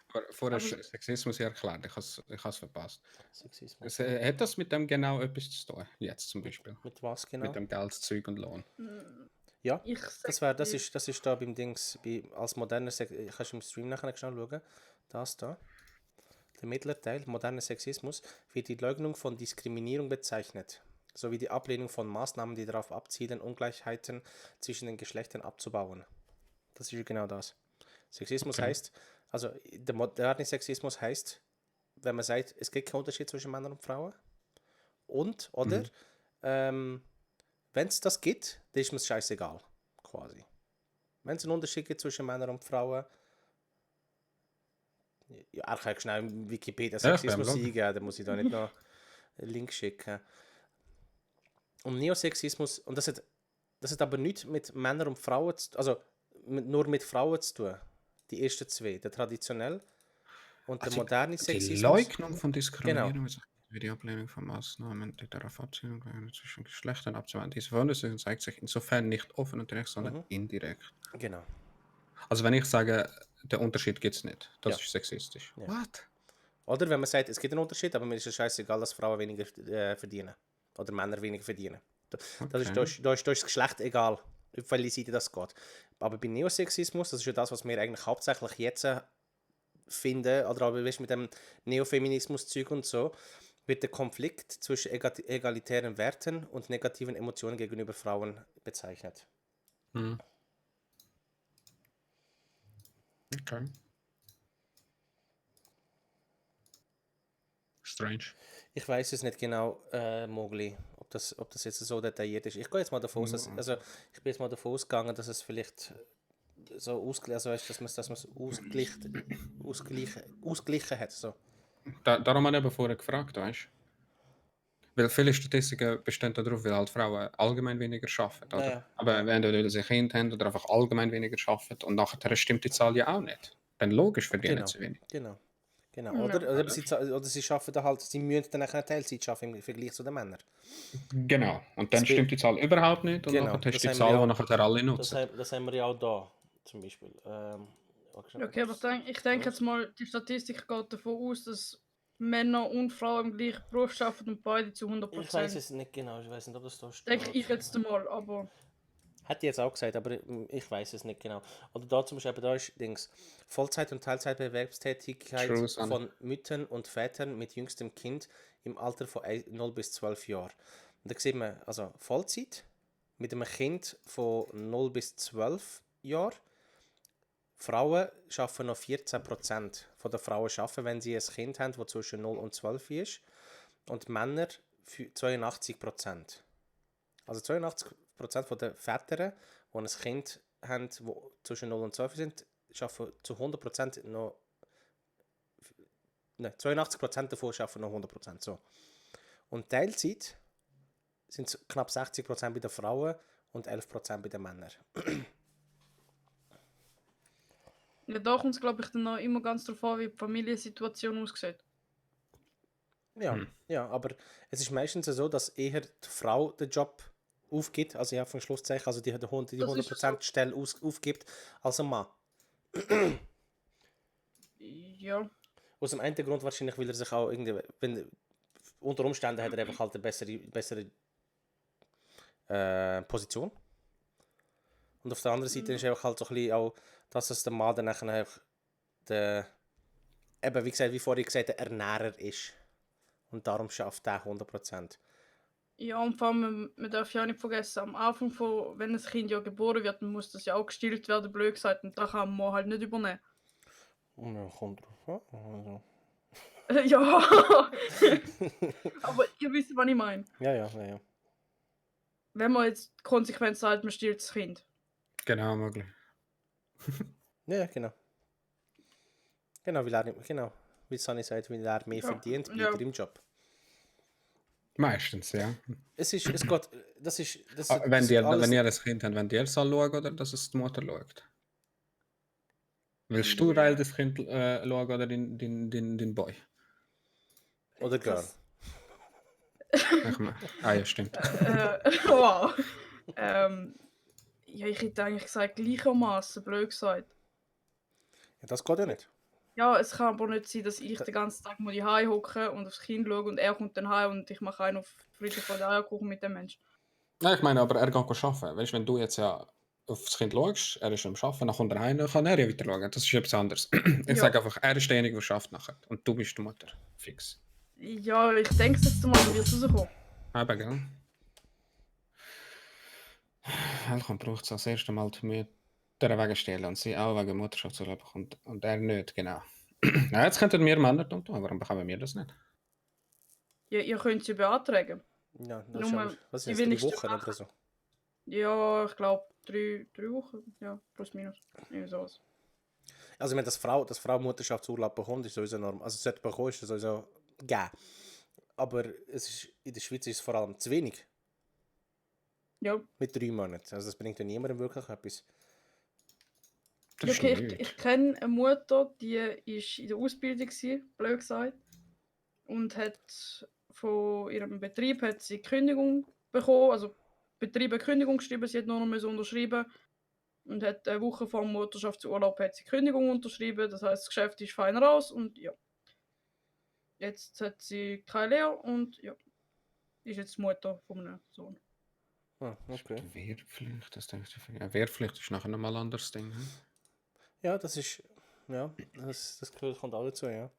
Aber vorher Sexismus erklärt, ich habe es verpasst. Sexismus. Hat das mit dem genau etwas zu tun? Jetzt zum Beispiel. Mit was genau? Mit dem Geldzeug und Lohn. Ja, das ist da beim Dings, als moderner Sexismus, kannst du im Stream nachher schnell schauen, das da, der mittlere Teil, moderner Sexismus, wird die Leugnung von Diskriminierung bezeichnet, sowie die Ablehnung von Maßnahmen, die darauf abzielen, Ungleichheiten zwischen den Geschlechtern abzubauen. Das ist genau das. Sexismus heißt, also der moderne Sexismus heißt, wenn man sagt, es gibt keinen Unterschied zwischen Männern und Frauen, oder wenn es das gibt, dann ist mir es scheißegal, quasi. Wenn es einen Unterschied gibt zwischen Männern und Frauen, ja, ich kann schnell im Wikipedia Sexismus eingeben, dann muss ich da nicht noch einen Link schicken. Und Neosexismus, und das hat aber nichts mit Männern und Frauen zu tun, also nur mit Frauen zu tun. Die ersten zwei, der traditionell und der moderne Sexismus. Die Leugnung von Diskriminierung Genau. wie die Ablehnung von Maßnahmen, die darauf abzielen, zwischen Geschlechtern abzuwenden. Diese Veränderung zeigt sich insofern nicht offen und direkt, sondern indirekt. Genau. Also wenn ich sage, der Unterschied gibt es nicht, das ist sexistisch. Ja. What? Oder wenn man sagt, es gibt einen Unterschied, aber mir ist es scheißegal, dass Frauen weniger verdienen. Oder Männer weniger verdienen. Da ist das Geschlecht egal, auf welche Seite das geht. Aber bei Neosexismus, das ist ja das, was wir eigentlich hauptsächlich jetzt finden, oder aber weißt, mit dem Neofeminismus-Zeug und so, wird der Konflikt zwischen egalitären Werten und negativen Emotionen gegenüber Frauen bezeichnet. Okay. Strange. Ich weiß es nicht genau, Mogli, ob das jetzt so detailliert ist. Ich gehe jetzt mal davon aus, ich bin jetzt mal davon ausgegangen, dass es vielleicht so ausgeglichen hat. So. Darum habe ich eben vorher gefragt, weißt du? Weil viele Statistiken bestehen darauf, weil halt Frauen allgemein weniger arbeiten. Oder? Ja. Aber wenn sie Kinder haben oder einfach allgemein weniger arbeiten und nachher stimmt die Zahl ja auch nicht, dann logisch verdienen sie wenig. Genau. Oder sie schaffen dann halt, sie müssen dann eine Teilzeit schaffen im Vergleich zu den Männern. Genau. Und dann stimmt die Zahl überhaupt nicht und nachher hast du die Zahl, die nachher alle nutzen. Das haben wir ja auch da, zum Beispiel. Okay, aber ich denke jetzt mal, die Statistik geht davon aus, dass Männer und Frauen im gleichen Beruf arbeiten und beide zu 100%. Ich weiß es nicht genau, ich weiß nicht, ob das da steht. Denke ich jetzt mal, aber... Hätte ich jetzt auch gesagt, aber ich weiß es nicht genau. Oder da zum Beispiel, da ist Dings, Vollzeit- und Teilzeitbewerbstätigkeit von Müttern und Vätern mit jüngstem Kind im Alter von 0 bis 12 Jahren. Und da sieht man, also Vollzeit mit einem Kind von 0 bis 12 Jahren. Frauen arbeiten noch 14% von den Frauen arbeiten, wenn sie ein Kind haben, das zwischen 0 und 12 ist. Und Männer 82%. Also 82% von den Vätern, die ein Kind haben, das zwischen 0 und 12 sind, arbeiten zu 100% noch. Nein, 82% davon arbeiten noch 100%. So. Und Teilzeit sind es knapp 60% bei den Frauen und 11% bei den Männern. Ja, da kommt es, glaube ich, dann noch immer ganz darauf an, wie die Familiensituation aussieht. Ja, aber es ist meistens so, dass eher die Frau den Job aufgibt, also ja, von Schlusszeichen, also die 100% Stelle aufgibt, als ein Mann. Ja. Aus dem einen Grund wahrscheinlich, weil er sich auch irgendwie, unter Umständen hat er einfach halt eine bessere Position. Und auf der anderen Seite ist einfach halt so ein bisschen auch, dass es der Mann dann nachher einfach eben, wie gesagt, wie vorhin gesagt, der Ernährer ist. Und darum schafft er 100%. Ja, und vor allem, man darf ja auch nicht vergessen, am Anfang, wenn ein Kind ja geboren wird, dann muss das ja auch gestillt werden, blöd gesagt, und das kann man halt nicht übernehmen. Ja, kommt drauf an. Ja, aber ihr wisst, was ich meine. Ja. Wenn man jetzt konsequent sagt, man stillt das Kind. Genau, möglich. Ja, genau. Wie Sunny sagt, weil er mehr verdient bei im Job. Meistens, ja. Es geht, Wenn ihr das Kind habt, wenn ihr es schauen oder dass es die Mutter schaut? Willst du das Kind schauen oder dein Boy? Oder Girl. Ja, stimmt. Wow. Ja, ich hätte eigentlich gesagt, gleichermaßen, blöd gesagt. Ja, das geht ja nicht. Ja, es kann aber nicht sein, dass ich den ganzen Tag mal daheim hocke und aufs Kind schaue und er kommt dann heim und ich mache einen auf Friede vor der Eierkuchen mit dem Menschen. Nein, ich meine, aber er geht arbeiten. Weißt du, wenn du jetzt ja aufs Kind schaust, er ist am Arbeiten, dann kommt er heim, dann kann er ja weiter schauen. Das ist etwas anderes. Ich sage einfach, er ist derjenige, der arbeitet nachher. Und du bist die Mutter. Fix. Ja, ich denke es jetzt mal, wie wird es rauskommen. Eben, gell? Welcome braucht es als erstes Mal die Mütter wegen stellen und sie auch wegen Mutterschaftsurlaub und er nicht, genau. Ja, jetzt könnten wir Männer tun, warum bekommen wir das nicht? Ja, ihr könnt sie beantragen. Ja, das ist aber, was sind das, 3 Wochen oder so? Ja, ich glaube 3 Wochen, ja, plus minus. Irgendwie sowas. Also wenn das Frau Mutterschaftsurlaub bekommt, ist sowieso normal. Also sollte bekommen, ist das sowieso gegeben. Aber in der Schweiz ist es vor allem zu wenig. Ja. Mit 3 Monaten. Also das bringt ja niemandem wirklich etwas. Ja, okay, ich kenne eine Mutter, die war in der Ausbildung, blöd gesagt. Und hat von ihrem Betrieb hat sie Kündigung bekommen. Also Betrieb hat Kündigung geschrieben, sie hat nur noch unterschreiben. Und hat eine Woche vor dem Mutterschaftsurlaub hat sie Kündigung unterschrieben. Das heisst, das Geschäft ist fein raus und ja. Jetzt hat sie keine Lehre und ja. Ist jetzt Mutter von einem Sohn. Ah, okay. Wehrpflicht, das denke ich. Ja, Wehrpflicht ist nachher nochmal ein anderes Ding. Hm? Ja, das kommt auch dazu, ja.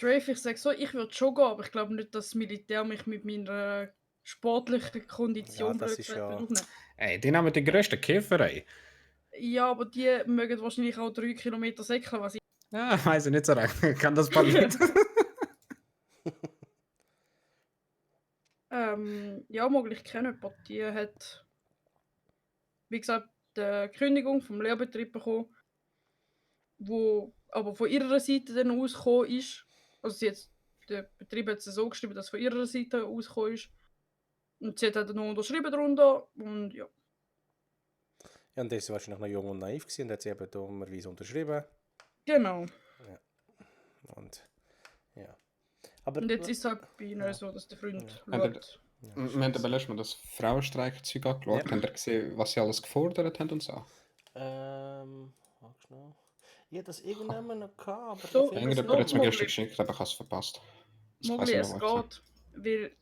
Drave, ich sage so, ich würde schon gehen, aber ich glaube nicht, dass das Militär mich mit meiner sportlichen Kondition aufnimmt. Ey, die nehmen die grössten Käfer, ey. Ja, aber die mögen wahrscheinlich auch 3 Kilometer säckeln, was ich... Ja, weiß ich nicht so recht. Ich kann das bald nicht. Ja, möglich, ich kenne jemanden, die hat, wie gesagt, die Kündigung vom Lehrbetrieb bekommen, wo aber von ihrer Seite dann ausgekommen ist. Also der Betrieb hat es so geschrieben, dass von ihrer Seite ausgekommen ist. Und sie hat dann noch unterschrieben darunter und ja. Ja, und der ist wahrscheinlich noch jung und naiv gewesen und hat sie eben dummerweise unterschrieben. Genau. Ja. Und ja. Aber, und jetzt ist es halt bei ihnen so, dass der Freund schaut. Wir haben aber letztes Mal das Frauenstreik-Zeug angeschaut. Habt ihr gesehen, was sie alles gefordert haben und so? Warte schnell. Ich hatte das irgendwann noch gehabt, aber... So, irgendjemand hat es mir gestern geschickt, aber ich habe es verpasst. Mogli, es geht. Weil,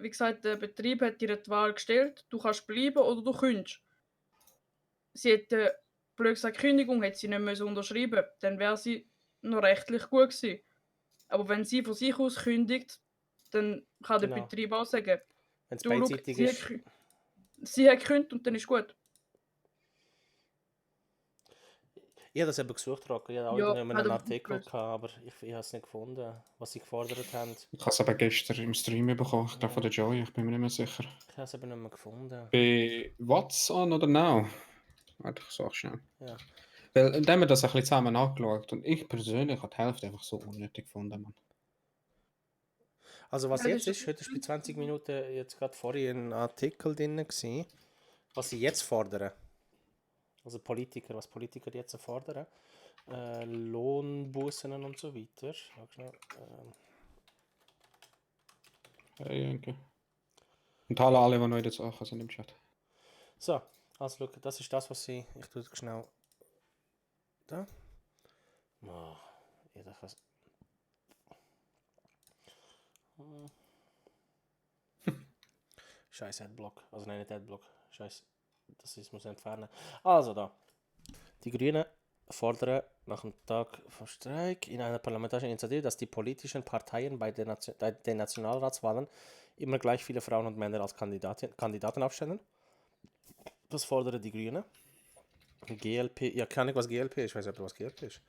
wie gesagt, der Betrieb hat dir die Wahl gestellt, du kannst bleiben oder du kündigst. Sie hat, blöd gesagt, Kündigung hat sie nicht mehr so unterschrieben, dann wäre sie noch rechtlich gut gewesen. Aber wenn sie von sich aus kündigt, dann kann der Betrieb auch sagen, wenn es beidseitig ist. Sie hat gekündigt und dann ist gut. Ich habe das eben gesucht, Rocco. Ich hatte auch irgendwann einen Artikel gehabt, aber ich habe es nicht gefunden, was sie gefordert haben. Ich habe es aber gestern im Stream bekommen, ich glaube von der Joy, ich bin mir nicht mehr sicher. Ich habe es eben nicht mehr gefunden. Bei What's On oder Now? Warte, ich sage schnell. Ja. Weil, dann haben wir das ein bisschen zusammen angeschaut und ich persönlich habe die Hälfte einfach so unnötig gefunden, Mann. Also was jetzt ist, heute ist bei 20 Minuten jetzt gerade vorhin ein Artikel drin gewesen, was sie jetzt fordern. Also was Politiker jetzt fordern. Lohnbußen und so weiter. Hey, okay. Und hallo alle, die neu dazu sind im Chat. So, also schau, das ist das, was sie... Ich tue das schnell... Da. Oh, ich dachte, was... Scheiß Adblock. Also nein, nicht Adblock. Scheiß. Das ist, muss ich entfernen. Also da. Die Grünen fordern nach dem Tag vom Streik in einer parlamentarischen Initiative, dass die politischen Parteien bei den Nationalratswahlen immer gleich viele Frauen und Männer als Kandidaten aufstellen. Das fordern die Grünen. GLP, ja, keine Ahnung, was GLP ist. Ich weiß nicht, was GLP ist.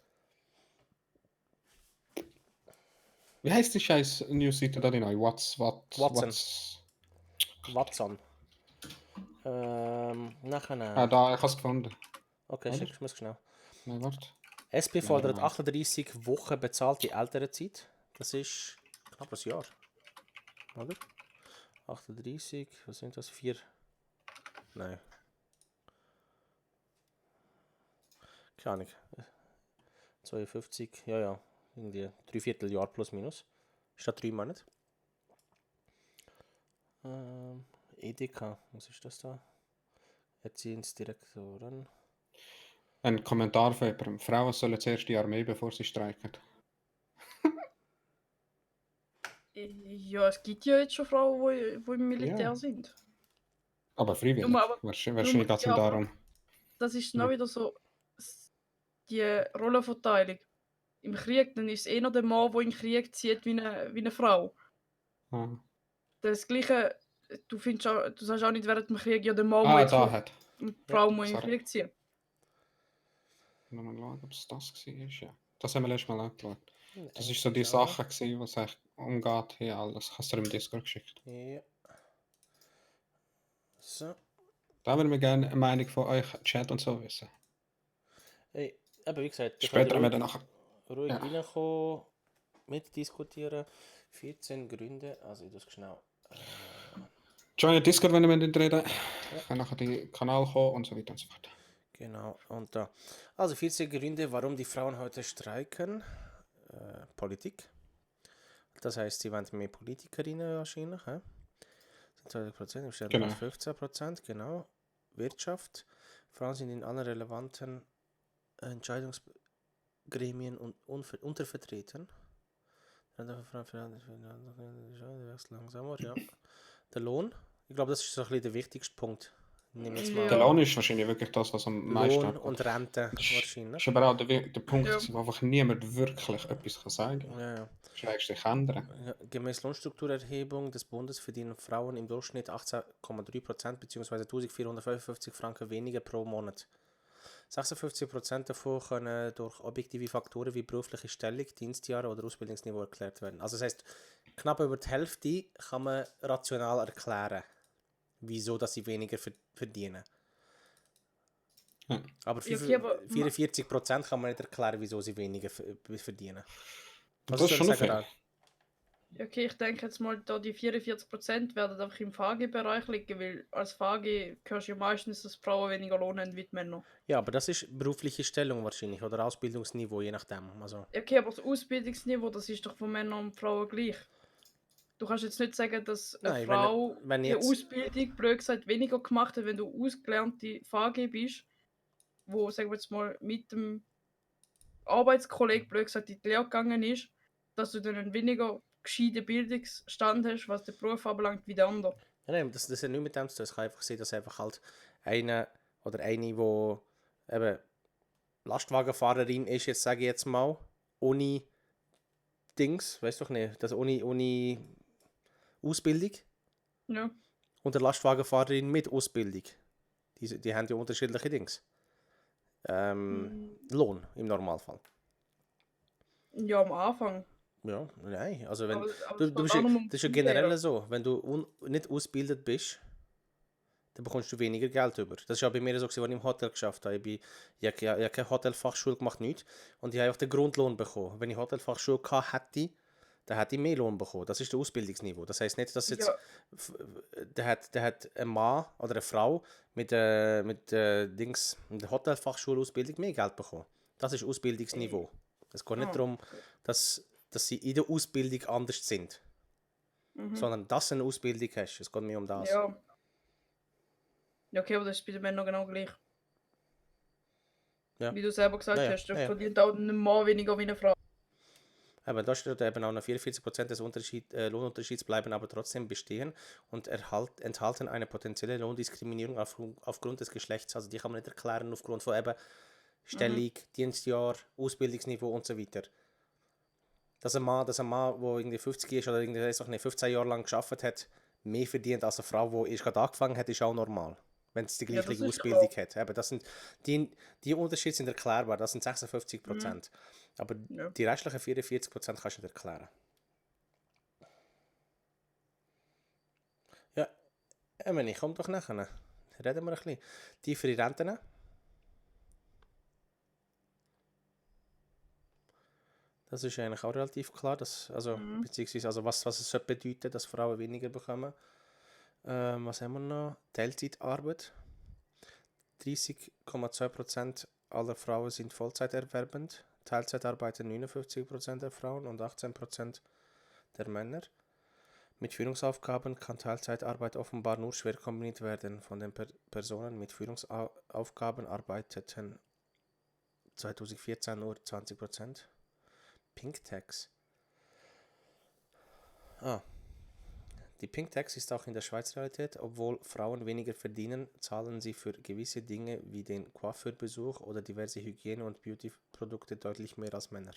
Wie heißt die scheiß Newsseite da neu? Watson. Nachher. Ah, da, ich habe es gefunden. Okay, Oder? schick, ich muss schnell. Nein, warte. SP fordert Nein. 38 Wochen bezahlte Elternzeit. Das ist knapp ein Jahr. Oder? 38, was sind das? 4? Nein. Keine Ahnung. 52, ja. Irgendwie 3/4 Jahr plus minus. Statt 3 Monate. Edeka, was ist das da? Erziehungsdirektoren. Ein Kommentar von jemandem. Frauen sollen zuerst die Armee, bevor sie streiken. Ja, es gibt ja jetzt schon Frauen, die im Militär Ja. sind. Aber freiwillig. Nur aber- Wahrscheinlich geht es ja, aber- darum. Das ist Ja. noch wieder so die Rollenverteilung. Im Krieg, dann ist es eher der Mann, der in den Krieg zieht, wie eine Frau. Ah, Das Gleiche, du sagst auch nicht während dem Krieg, ja, der Mann ah muss da jetzt hat. und die Frau Ja, muss in den sorry. Krieg ziehen. Mal schauen, ob es das war. Ja. Das haben wir letztes Mal angeschaut. Das ist so die Ja. Sache, gewesen, was eigentlich umgeht hier alles. Hast du dir im Discord geschickt. Ja. So. Da würden wir gerne eine Meinung von euch, Chat und so wissen. Hey, aber wie gesagt, ihr Später könnt haben wir dann nachher. ruhig Ja. reinkommen, mitdiskutieren. 14 Gründe, also ich tue es schnell. Join den Discord, wenn ihr mit reden. Ich kann nachher den Kanal kommen und so weiter und so fort. Genau, und da. Also 14 Gründe, warum die Frauen heute streiken. Politik. Das heißt, sie wollen mehr Politikerinnen wahrscheinlich. He? 20% im Stellen Genau. als 15%, genau. Wirtschaft. Frauen sind in allen relevanten Entscheidungsgremien untervertreten. Langsamer, ja. Der Lohn. Ich glaube, das ist so ein bisschen der wichtigste Punkt. Nehmen wir jetzt mal Der Lohn ist wahrscheinlich wirklich das, was am meisten Lohn abgeht. und Rente Das ist wahrscheinlich. aber auch der Punkt, Ja. wo einfach niemand wirklich etwas kann sagen kann. Ja. Das ist eigentlich ändern. Ja, gemäß Lohnstrukturerhebung des Bundes verdienen Frauen im Durchschnitt 18,3% bzw. 1455 Franken weniger pro Monat. 56% davon können durch objektive Faktoren wie berufliche Stellung, Dienstjahre oder Ausbildungsniveau erklärt werden. Also das heißt, knapp über die Hälfte kann man rational erklären, wieso dass sie weniger verdienen. Ja. Aber Ja, okay, aber 44% kann man nicht erklären, wieso sie weniger verdienen. Das Was ist soll schon ich noch sagen fair. da? Okay, ich denke jetzt mal, da die 44% werden einfach im FAGI-Bereich liegen, weil als FAGI hörst du ja meistens, dass Frauen weniger Lohn haben wie die Männer. Ja, aber das ist berufliche Stellung wahrscheinlich oder Ausbildungsniveau, je nachdem. Also, Okay, aber das Ausbildungsniveau, das ist doch von Männern und Frauen gleich. Du kannst jetzt nicht sagen, dass eine Nein, Frau wenn die jetzt- Ausbildung, blöd gesagt, weniger gemacht hat, wenn du ausgelernte FAGI bist, wo, sagen wir jetzt mal, mit dem Arbeitskollegen, blöd gesagt, in die Lehre gegangen ist, dass du dann einen weniger gescheiten Bildungsstand hast, was den Beruf anbelangt, wie der andere. nein, das hat nicht mit dem zu tun. Es kann einfach sein, dass einfach halt eine oder eine, die eben Lastwagenfahrerin ist, jetzt sage ich jetzt mal, ohne Dings, weißt du doch nicht, das ohne Ausbildung Ja. und eine Lastwagenfahrerin mit Ausbildung. Die haben ja unterschiedliche Dings. Lohn im Normalfall. Ja, am Anfang. Ja, nein, also wenn Aber du, es du geht bist, auch nur um das ist ja die generell Lehre. so, wenn du nicht ausgebildet bist, dann bekommst du weniger Geld über. Das ist ja bei mir so, als ich im Hotel geschafft habe. Ich habe keine Hotelfachschule gemacht, nichts. Und ich habe auch den Grundlohn bekommen. Wenn ich Hotelfachschule gehabt hätte, dann hätte ich mehr Lohn bekommen. Das ist das Ausbildungsniveau. Das heisst nicht, dass jetzt Ja. der hat ein Mann oder eine Frau mit der Hotelfachschulausbildung mehr Geld bekommen. Das ist Ausbildungsniveau. Es geht nicht Ah. darum, dass sie in der Ausbildung anders sind, sondern dass du eine Ausbildung hast. Es geht mehr um das. Ja. Ja, okay, aber das ist bei den Männern genau gleich. Ja. Wie du selber gesagt Ja, ja, hast, da ja, ja. verdient auch ein Mann weniger wie eine Frau. Aber da steht eben auch noch 44% des Lohnunterschieds bleiben aber trotzdem bestehen und enthalten eine potenzielle Lohndiskriminierung aufgrund des Geschlechts. Also die kann man nicht erklären aufgrund von eben Stellung, Dienstjahr, Ausbildungsniveau und so weiter. Dass ein Mann, der irgendwie 50 ist oder irgendwie, weiß ich nicht, 15 Jahre lang gearbeitet hat, mehr verdient als eine Frau, die erst gerade angefangen hat, ist auch normal. Wenn es die Ja, gleiche das ist Ausbildung klar. hat. Eben, das sind, die Unterschiede sind erklärbar, das sind 56%. Aber Ja. die restlichen 44% kannst du nicht erklären. Ja, Emily, komm doch nachher. Reden wir ein bisschen. Tiefere Renten. Das ist eigentlich auch relativ klar, beziehungsweise was es sollte bedeuten, dass Frauen weniger bekommen. Was haben wir noch? Teilzeitarbeit. 30,2% aller Frauen sind vollzeiterwerbend. Teilzeit arbeiten 59% der Frauen und 18% der Männer. Mit Führungsaufgaben kann Teilzeitarbeit offenbar nur schwer kombiniert werden. Von den Personen mit Führungsaufgaben arbeiteten 2014 nur 20%. Pink Tax. Die Pink Tax ist auch in der Schweiz Realität. Obwohl Frauen weniger verdienen, zahlen sie für gewisse Dinge wie den Coiffeurbesuch oder diverse Hygiene- und Beauty-Produkte deutlich mehr als Männer.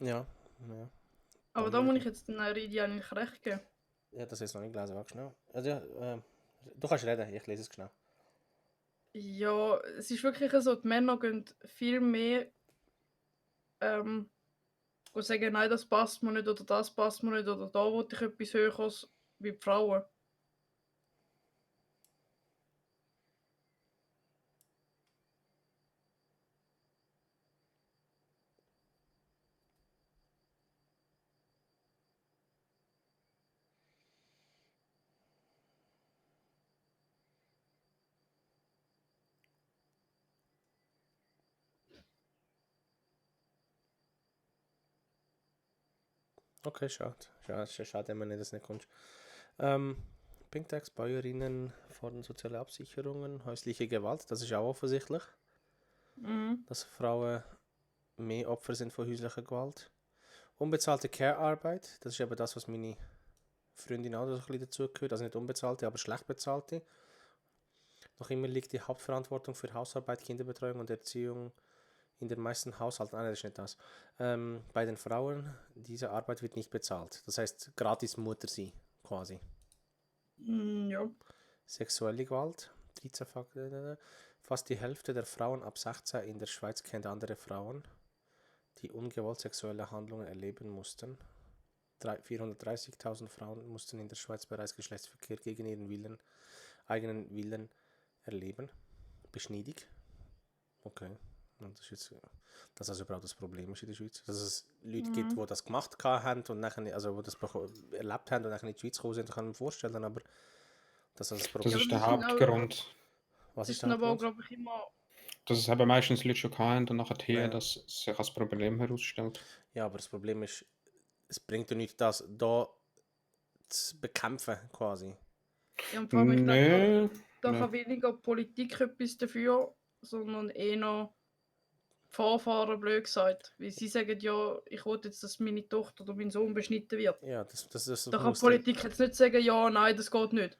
Ja. Aber da muss ich jetzt den Ridi eigentlich recht geben. Ja, das ist noch nicht gelesen, warte schnell. Also, du kannst reden, ich lese es schnell. Ja, es ist wirklich so, die Männer gehen viel mehr und sagen, nein, das passt mir nicht oder das passt mir nicht oder da wollte ich etwas Höheres wie die Frauen. Okay, schade, wenn du das nicht kommst. Pink Tax, Bäuerinnen fordern soziale Absicherungen, häusliche Gewalt, das ist auch offensichtlich, dass Frauen mehr Opfer sind von häuslicher Gewalt. Unbezahlte Care-Arbeit, das ist eben das, was meine Freundin auch so ein bisschen dazugehört, also nicht unbezahlte, aber schlecht bezahlte. Noch immer liegt die Hauptverantwortung für Hausarbeit, Kinderbetreuung und Erziehung in den meisten Haushalten, das ist nicht das, bei den Frauen. Diese Arbeit wird nicht bezahlt. Das heißt, gratis Mutter sein, quasi. Ja. Sexuelle Gewalt, 13 fast die Hälfte der Frauen ab 16 in der Schweiz kennt andere Frauen, die ungewollt sexuelle Handlungen erleben mussten. 430.000 Frauen mussten in der Schweiz bereits Geschlechtsverkehr gegen ihren eigenen Willen erleben. Beschneidung. Okay. Und das ist überhaupt das Problem ist in der Schweiz. Dass es Leute gibt, die das gemacht haben und nachher, also die das erlebt haben und nachher in die Schweiz gekommen sind, kann ich mir vorstellen, aber das ist das Problem. Das ist der das sind auch- Hauptgrund. Was Das ist ist der aber auch, Hauptgrund? glaube ich, immer. Dass es eben meistens Leute schon hatten und nachher hier, Ja. dass sich als Problem herausstellt. Ja, aber das Problem ist, es bringt ja nichts, das da zu bekämpfen, quasi. Ja, und vor allem, ich denke, Nee. da nee. kann weniger Politik etwas dafür, sondern eher Vorfahren, blöd gesagt. Weil sie sagen ja, ich will jetzt, dass meine Tochter oder mein Sohn beschnitten wird. Ja, das Da kann muss die Politik jetzt nicht sagen, ja, nein, das geht nicht.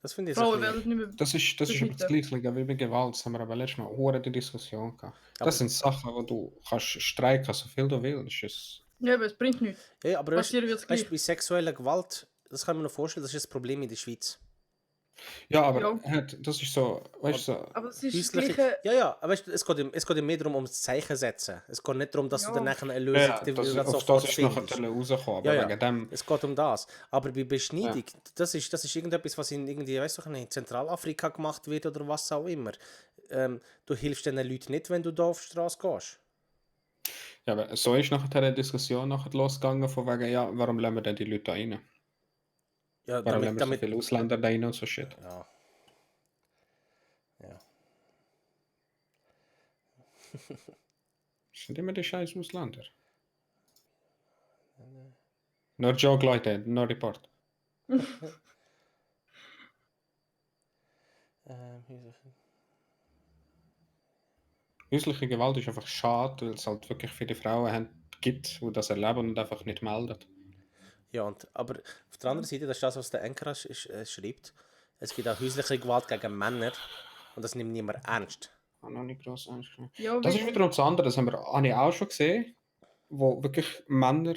das finde ich Frauen jetzt ein werden nicht mehr Das ist aber das beschnitten. Gleiche wie bei Gewalt. Das haben wir aber letztes Mal auch die Diskussion gehabt. Aber- Das sind Sachen, wo du kannst streiken, so viel du willst. Ja, aber es bringt nichts. bisschen... Ja, aber Passieren wird es weißt, gleich. bei sexueller Gewalt, das kann man mir noch vorstellen, das ist das Problem in der Schweiz. Ja, aber Ja. das ist so, weißt du, so, Aber es ist das Häusliche... Gleiche. Ja, aber weißt, es geht ja mehr darum, ums Zeichen setzen. Es geht nicht darum, dass du Ja. dann nachher eine Lösung ja, das, gerade auf sofort das ist nachher findest. rausgekommen. Aber Ja, wegen dem, es geht um das. Aber bei Beschneidung, das ist irgendetwas, was in irgendwie, weißt du, in Zentralafrika gemacht wird oder was auch immer. Du hilfst den Leuten nicht, wenn du da auf die Straße gehst. ja, aber so ist nachher die Diskussion nachher losgegangen, von wegen, ja, warum lassen wir denn die Leute da rein? Ja, Warum lassen wir so viele Ausländer da rein und so shit? Ja. Das sind immer die scheiß Ausländer. No joke, Leute, no report. häusliche Gewalt ist einfach schade, weil es halt wirklich viele gibt, die das erleben und einfach nicht melden. Ja, aber auf der anderen Seite, das ist das, was der Enker schreibt. Es gibt auch häusliche Gewalt gegen Männer und das nimmt niemand ernst. Noch nicht gross ernst genommen. Ja, Das ist wiederum das andere, das habe ich auch schon gesehen, wo wirklich Männer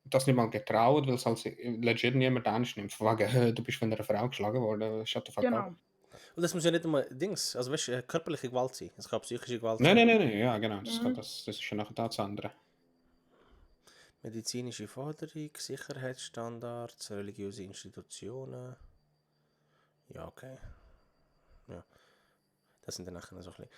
das nicht mal getraut, weil es halt legit niemand ernst nimmt. Von wegen, du bist von einer Frau geschlagen worden, shut the fuck genau. up. Und das muss ja nicht immer Dings, also weißt du, körperliche Gewalt sein. Es kann psychische Gewalt Nein, sein. nein, ja, genau. Das ist schon nachher das andere. Medizinische Forderung, Sicherheitsstandards, religiöse Institutionen. Ja, okay. Ja. Das sind dann nachher so ein bisschen.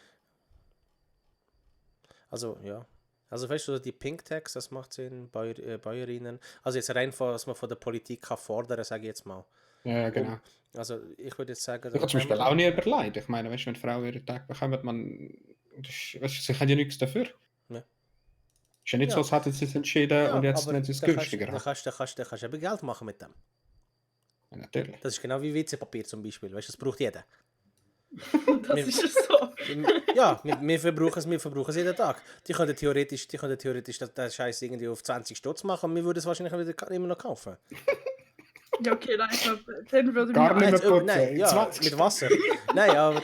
Also, ja. Also, weißt du, die Pink Tax, das macht Sinn, Bäuerinnen. Also, jetzt rein von, was man von der Politik kann fordern, sage ich jetzt mal. Ja, genau. Also, ich würde jetzt sagen. Ich habe zum Beispiel auch nie überlegt. Ich meine, weißt du, wenn Frauen ihren Tag bekommen, weißt du, sie haben ja nichts dafür. Ja. Ist ja nicht so, als hätten sie es entschieden und jetzt nennen sie es günstiger. Da kannst du eben Geld machen mit dem. Ja, natürlich. Das ist genau wie WC-Papier zum Beispiel. Weißt du, das braucht jeder. Das ist es so. Ja, wir verbrauchen es jeden Tag. Die können theoretisch den Scheiß irgendwie auf 20 Stutz machen und wir würden es wahrscheinlich wieder immer noch kaufen. Ja, okay, nein, ich glaube, dann würde Gar mir... nicht mehr putzen. Nein, ja, 20 mit Wasser. Nein, aber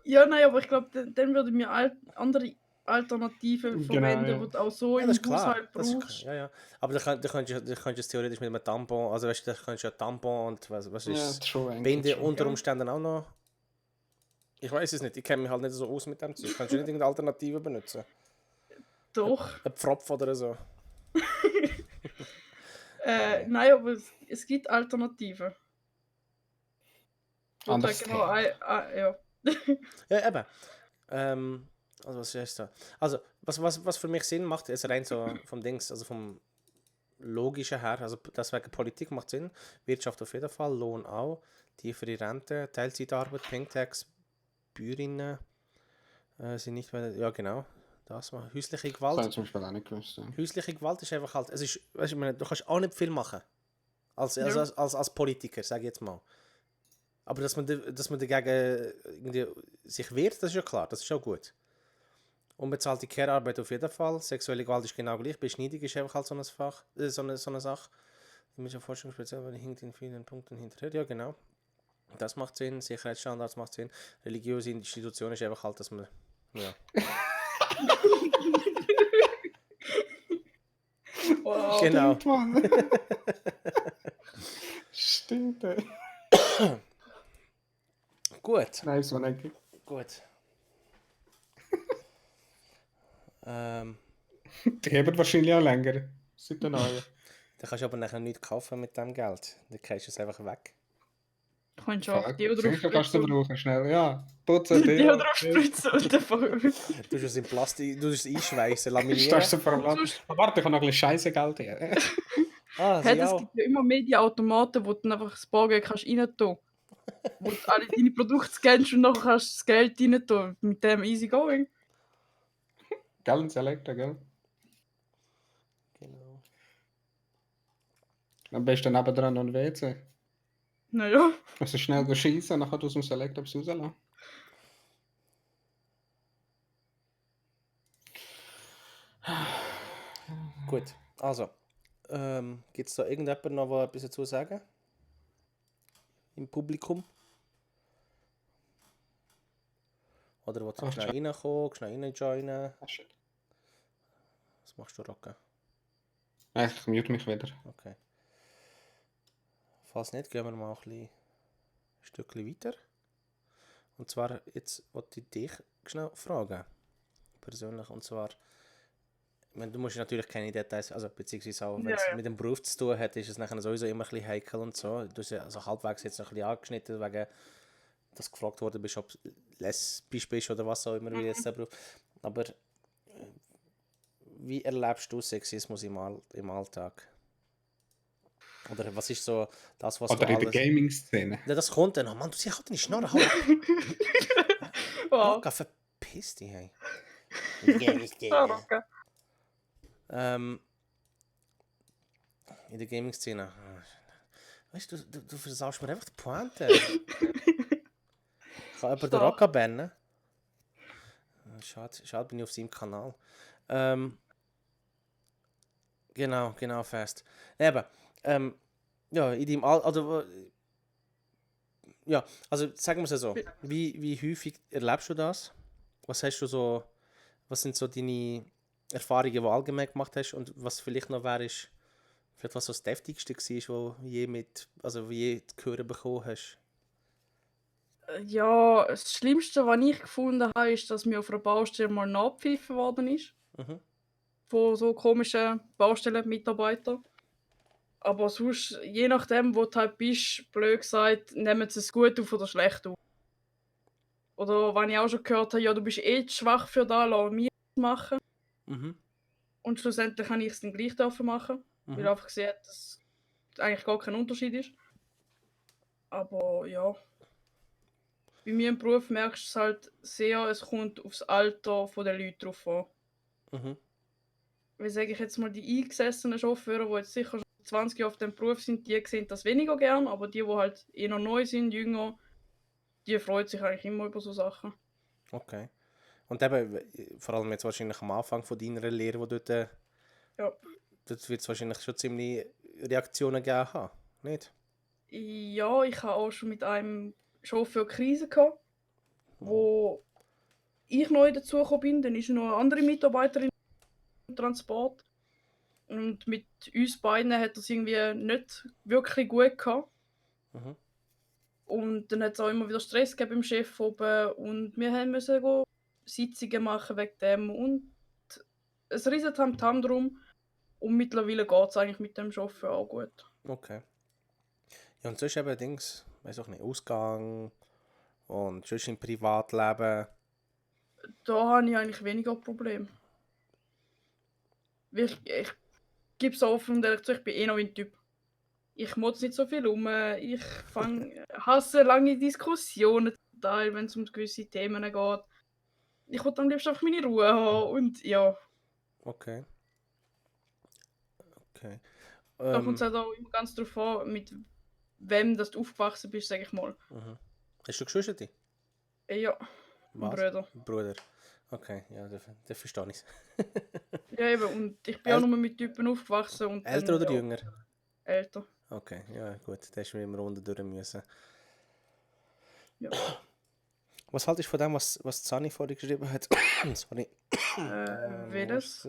Ja, nein, aber ich glaube, dann würde mir andere Alternativen Genau, verwenden, ja. die du auch so ja, im das ist klar. Haushalt Das brauchst. ist, ja. Aber du könntest es theoretisch mit einem Tampon, also weißt du, da könntest du ja Tampon und was ist Binde unter Umständen auch noch. Ich weiß es nicht, ich kenne mich halt nicht so aus mit dem Zeug. Kannst du nicht irgendeine Alternative benutzen? Doch. Ein Pfropf oder so? Nein, aber es gibt Alternativen. Anders Genau, ja. Ja, eben. Also was ist da? Also, was für mich Sinn macht, ist rein so vom Dings, also vom Logischen her, also das wegen Politik macht Sinn, Wirtschaft auf jeden Fall, Lohn auch, tiefere Rente, Teilzeitarbeit, Pink Tax, Bäuerinnen sind nicht mehr, ja genau, das war häusliche Gewalt. Das habe ich zum Beispiel auch nicht gewusst. Ja. Häusliche Gewalt ist einfach halt, es ist, weißt du, du kannst auch nicht viel machen, als Politiker, sage ich jetzt mal. Aber dass man dagegen irgendwie sich wehrt, das ist ja klar, das ist auch gut. Unbezahlte Care-Arbeit auf jeden Fall. Sexuelle Gewalt ist genau gleich. Beschneidung ist einfach halt so eine Sache. Die mit der Forschung speziell, weil hinkt in vielen Punkten hinterher. Ja, genau. Das macht Sinn. Sicherheitsstandards macht Sinn. Religiöse Institutionen ist einfach halt, dass man. Ja. Wow. Genau. Stimmt, Mann. Stimmt, ey. Gut. Nice, man, eigentlich. Gut. Die haben wahrscheinlich auch länger. Seit den neuen. Dann kannst du aber nachher nichts kaufen mit dem Geld. Dann kriegst du es einfach weg. Du kannst auch Deo drauf Sicher kannst du spritzen. brauchen, schnell. Ja, putzen, Deo drauf spritzen und davon. Du tust es in Plastik, du tust es einschweißen, laminieren. Startest du vor dem Land. Aber warte, ich habe noch ein bisschen Scheiße Geld hier. Hey, es gibt ja immer Mediaautomaten, wo du dann einfach das Bargeld kannst rein tun. Wo du alle deine Produkte scannst und nachher kannst du das Geld rein tun. Mit dem easy going. Gell, ein Selektor, gell? Genau. Am besten nebendran noch ein WC. Naja. Also schnell schießen, nachher aus dem Selektor etwas rauslassen. Gut, also. Gibt es da irgendjemand noch, der etwas dazu sagen? Im Publikum? Oder willst du schnell reinkommen, schnell reinjoinen? Ah, shit. Was machst du, Rocke? Ich mute mich wieder. Okay. Falls nicht, gehen wir mal ein Stückchen weiter. Und zwar, jetzt wollte ich dich schnell fragen. Persönlich. Und zwar, ich meine, du musst natürlich keine Details, also beziehungsweise auch, wenn es mit dem Beruf zu tun hat, ist es nachher sowieso immer ein bisschen heikel und so. Du hast ja also halbwegs jetzt noch ein bisschen angeschnitten, wegen, dass du gefragt worden bist, ob du lesbisch bist oder was auch immer, wie jetzt der Beruf. Aber wie erlebst du Sexismus im Alltag? Oder was ist so das, was Oder du in der Gaming-Szene. Ja, das kommt dann noch. Mann, du siehst halt deine Schnarre. Halt. Rocca, verpiss dich, hey. In der Gaming-Szene. Weißt du, du versaust mir einfach die Pointe. Kann jemand den Rocca bannen? schade bin ich auf seinem Kanal. Genau, fest. Eben, ja, in deinem also sagen wir es so, wie häufig erlebst du das? Was sind so deine Erfahrungen, die du allgemein gemacht hast und was vielleicht noch wäre, vielleicht was so das Deftigste war, was je zu hören bekommen hast? Ja, das Schlimmste, was ich gefunden habe, ist, dass mir auf einer Baustelle mal nachgepfiffen worden ist. Mhm. Von so komischen Baustellenmitarbeitern. Aber sonst, je nachdem, wo du halt bist, blöd gesagt, nehmen sie es gut auf oder schlecht auf. Oder wenn ich auch schon gehört habe, ja, du bist eh zu schwach für das, lass mich machen. Mhm. Und schlussendlich kann ich es dann gleich dürfen machen. Weil ich einfach gesehen habe, dass eigentlich gar kein Unterschied ist. Aber ja. Bei mir im Beruf merkst du es halt sehr, es kommt aufs Alter der Leute drauf an. Mhm. Wie sage ich jetzt mal, die eingesessenen Chauffeure, die jetzt sicher schon 20 Jahre auf dem Beruf sind, die sehen das weniger gern, aber die halt eher neu sind, jünger, die freuen sich eigentlich immer über so Sachen. Okay. Und eben, vor allem jetzt wahrscheinlich am Anfang von deiner Lehre, wo dort, Ja. dort wird es wahrscheinlich schon ziemlich Reaktionen gegeben haben, nicht? Ja, ich habe auch schon mit einem Chauffeur Krise gehabt, wo ich neu dazugekommen bin. Dann ist noch eine andere Mitarbeiterin im Transport. Und mit uns beiden hat es irgendwie nicht wirklich gut gehabt. Mhm. Und dann hat es auch immer wieder Stress gegeben beim Chef oben. Und wir mussten go Sitzungen machen wegen dem. Und es riesen Tamtam drum. Und mittlerweile geht es eigentlich mit dem Chauffeur auch gut. Okay. Ja, und sonst eben Dings, weiß auch nicht, Ausgang und sonst im Privatleben. Da habe ich eigentlich weniger Probleme. Ich gebe es offen und ehrlich zu, ich bin eh noch ein Typ. Ich motze nicht so viel um. Ich hasse lange Diskussionen, wenn es um gewisse Themen geht. Ich will am liebsten einfach meine Ruhe haben und ja. Okay. Da kommt es halt auch immer ganz drauf an, mit wem dass du aufgewachsen bist, sage ich mal. Mhm. Hast du Geschwister? Ja, Was? Brüder. Bruder. Okay, ja, das verstehe ich. Ja eben, und ich bin auch nur mit Typen aufgewachsen. Und Älter dann, oder ja, jünger? Älter. Okay, ja gut, da hast du immer runter durch müssen. Ja. Was haltest du von dem, was Zani vorhin geschrieben hat? Sorry. Welches?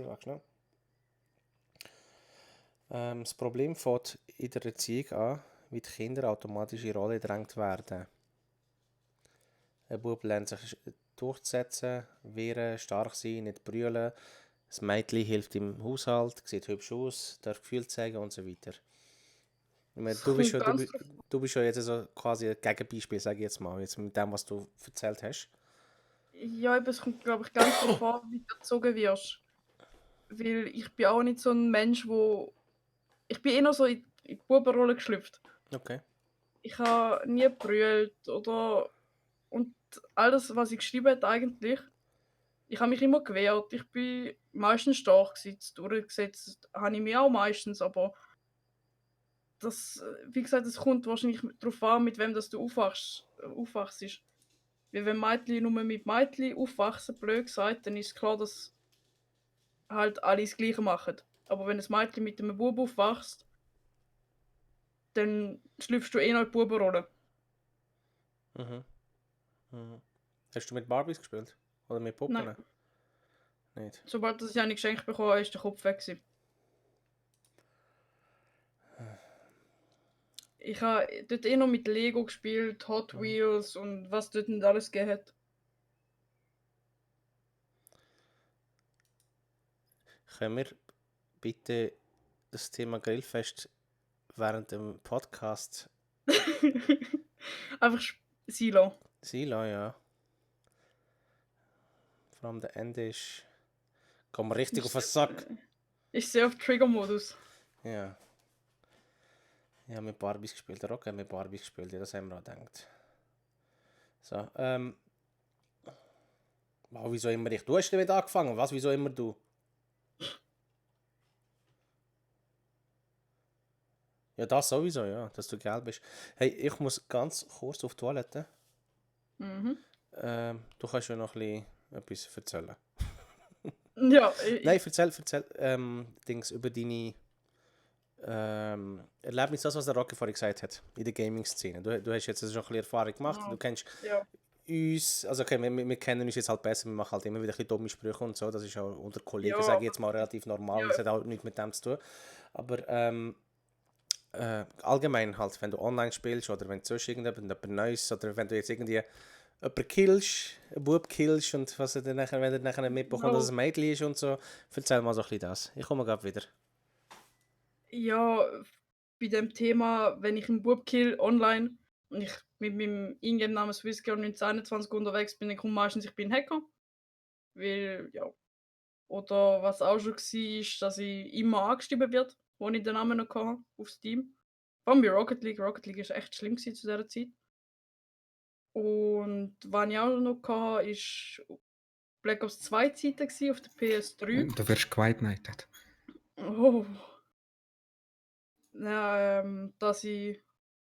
Das Problem fängt in der Erziehung an, wie die Kinder automatisch in Rolle gedrängt werden. Ein Bub lernt sich durchzusetzen, wehren, stark sein, nicht brüllen. Das Mädchen hilft im Haushalt, sieht hübsch aus, darf Gefühle zeigen und so weiter. Ich meine, du bist ja jetzt so quasi ein Gegenbeispiel, sage ich jetzt mal, jetzt mit dem, was du erzählt hast. Ja, aber es kommt, glaube ich, ganz darauf an, wie du erzogen wirst. Weil ich bin auch nicht so ein Mensch, ich bin eher so in die Bubenrolle geschlüpft. Okay. Ich habe nie gebrüllt oder... Und alles, was ich geschrieben habe eigentlich, ich habe mich immer gewehrt. Ich bin meistens stark gewesen. Durchgesetzt habe ich mich auch meistens, aber das, wie gesagt, es kommt wahrscheinlich darauf an, mit wem das du aufwachst. Weil wenn Mädchen nur mit Mädchen aufwachsen, blöd gesagt, dann ist klar, dass halt alle das Gleiche machen. Aber wenn ein Mädchen mit einem Bub aufwachst, dann schlüpfst du eh noch in die Bubenrolle. Mhm. Mhm. Hast du mit Barbies gespielt? Oder mit Puppen? Nein. Nicht? Sobald ich eine geschenkt bekommen habe, ist der Kopf weg gewesen. Ich habe dort eh noch mit Lego gespielt, Hot Wheels und was dort nicht alles gegeben hat. Können wir bitte das Thema Grillfest während dem Podcast Einfach Silo. Silo, ja. Vor allem der Ende ist... Kommen wir richtig auf den Sack. Ich sehe auf Trigger-Modus. Ja. Ich habe mit Barbies gespielt. Der Rock hat mit Barbies gespielt. Ja, das haben wir auch gedacht. So, wow, wieso immer ich? Du hast damit angefangen. Was, wieso immer du? Ja, das sowieso, ja. Dass du gelb bist. Hey, ich muss ganz kurz auf die Toilette. Mhm. Du kannst ja noch ein bisschen etwas erzählen? Ja, Nein, erzähl Dings über deine Erlebnisse, das, was der Rocky vorhin gesagt hat, in der Gaming-Szene. Du hast jetzt schon ein bisschen Erfahrung gemacht, du kennst ja. uns, also okay, wir kennen uns jetzt halt besser, wir machen halt immer wieder ein bisschen dumme Sprüche und so, das ist auch unter Kollegen, Ja, sage ich jetzt mal, relativ normal, ja. das hat auch nichts mit dem zu tun. Aber allgemein halt, wenn du online spielst oder wenn du sonst irgendetwas Neues oder wenn du jetzt irgendwie jemanden killst, einen Bub killst und was er dann nachher, wenn er nachher mitbekommt, dass es ein Mädchen ist und so, erzähl mal so ein bisschen das. Ich komme gerade wieder. Ja, bei dem Thema, wenn ich einen Bub kill online und ich mit meinem Ingame-Namen SwissGirl 1921 unterwegs bin, dann kommt meistens, ich bin Hacker. Weil, ja. Oder was auch schon war, ist, dass ich immer angeschrieben wird, wo ich den Namen noch hatte, auf Steam. Vor allem bei Rocket League. Rocket League war echt schlimm zu dieser Zeit. Und was ich auch noch hatte, war Black Ops 2 Zeiten auf der PS3. Du wirst White Knighted. Oh. Ja, dass ich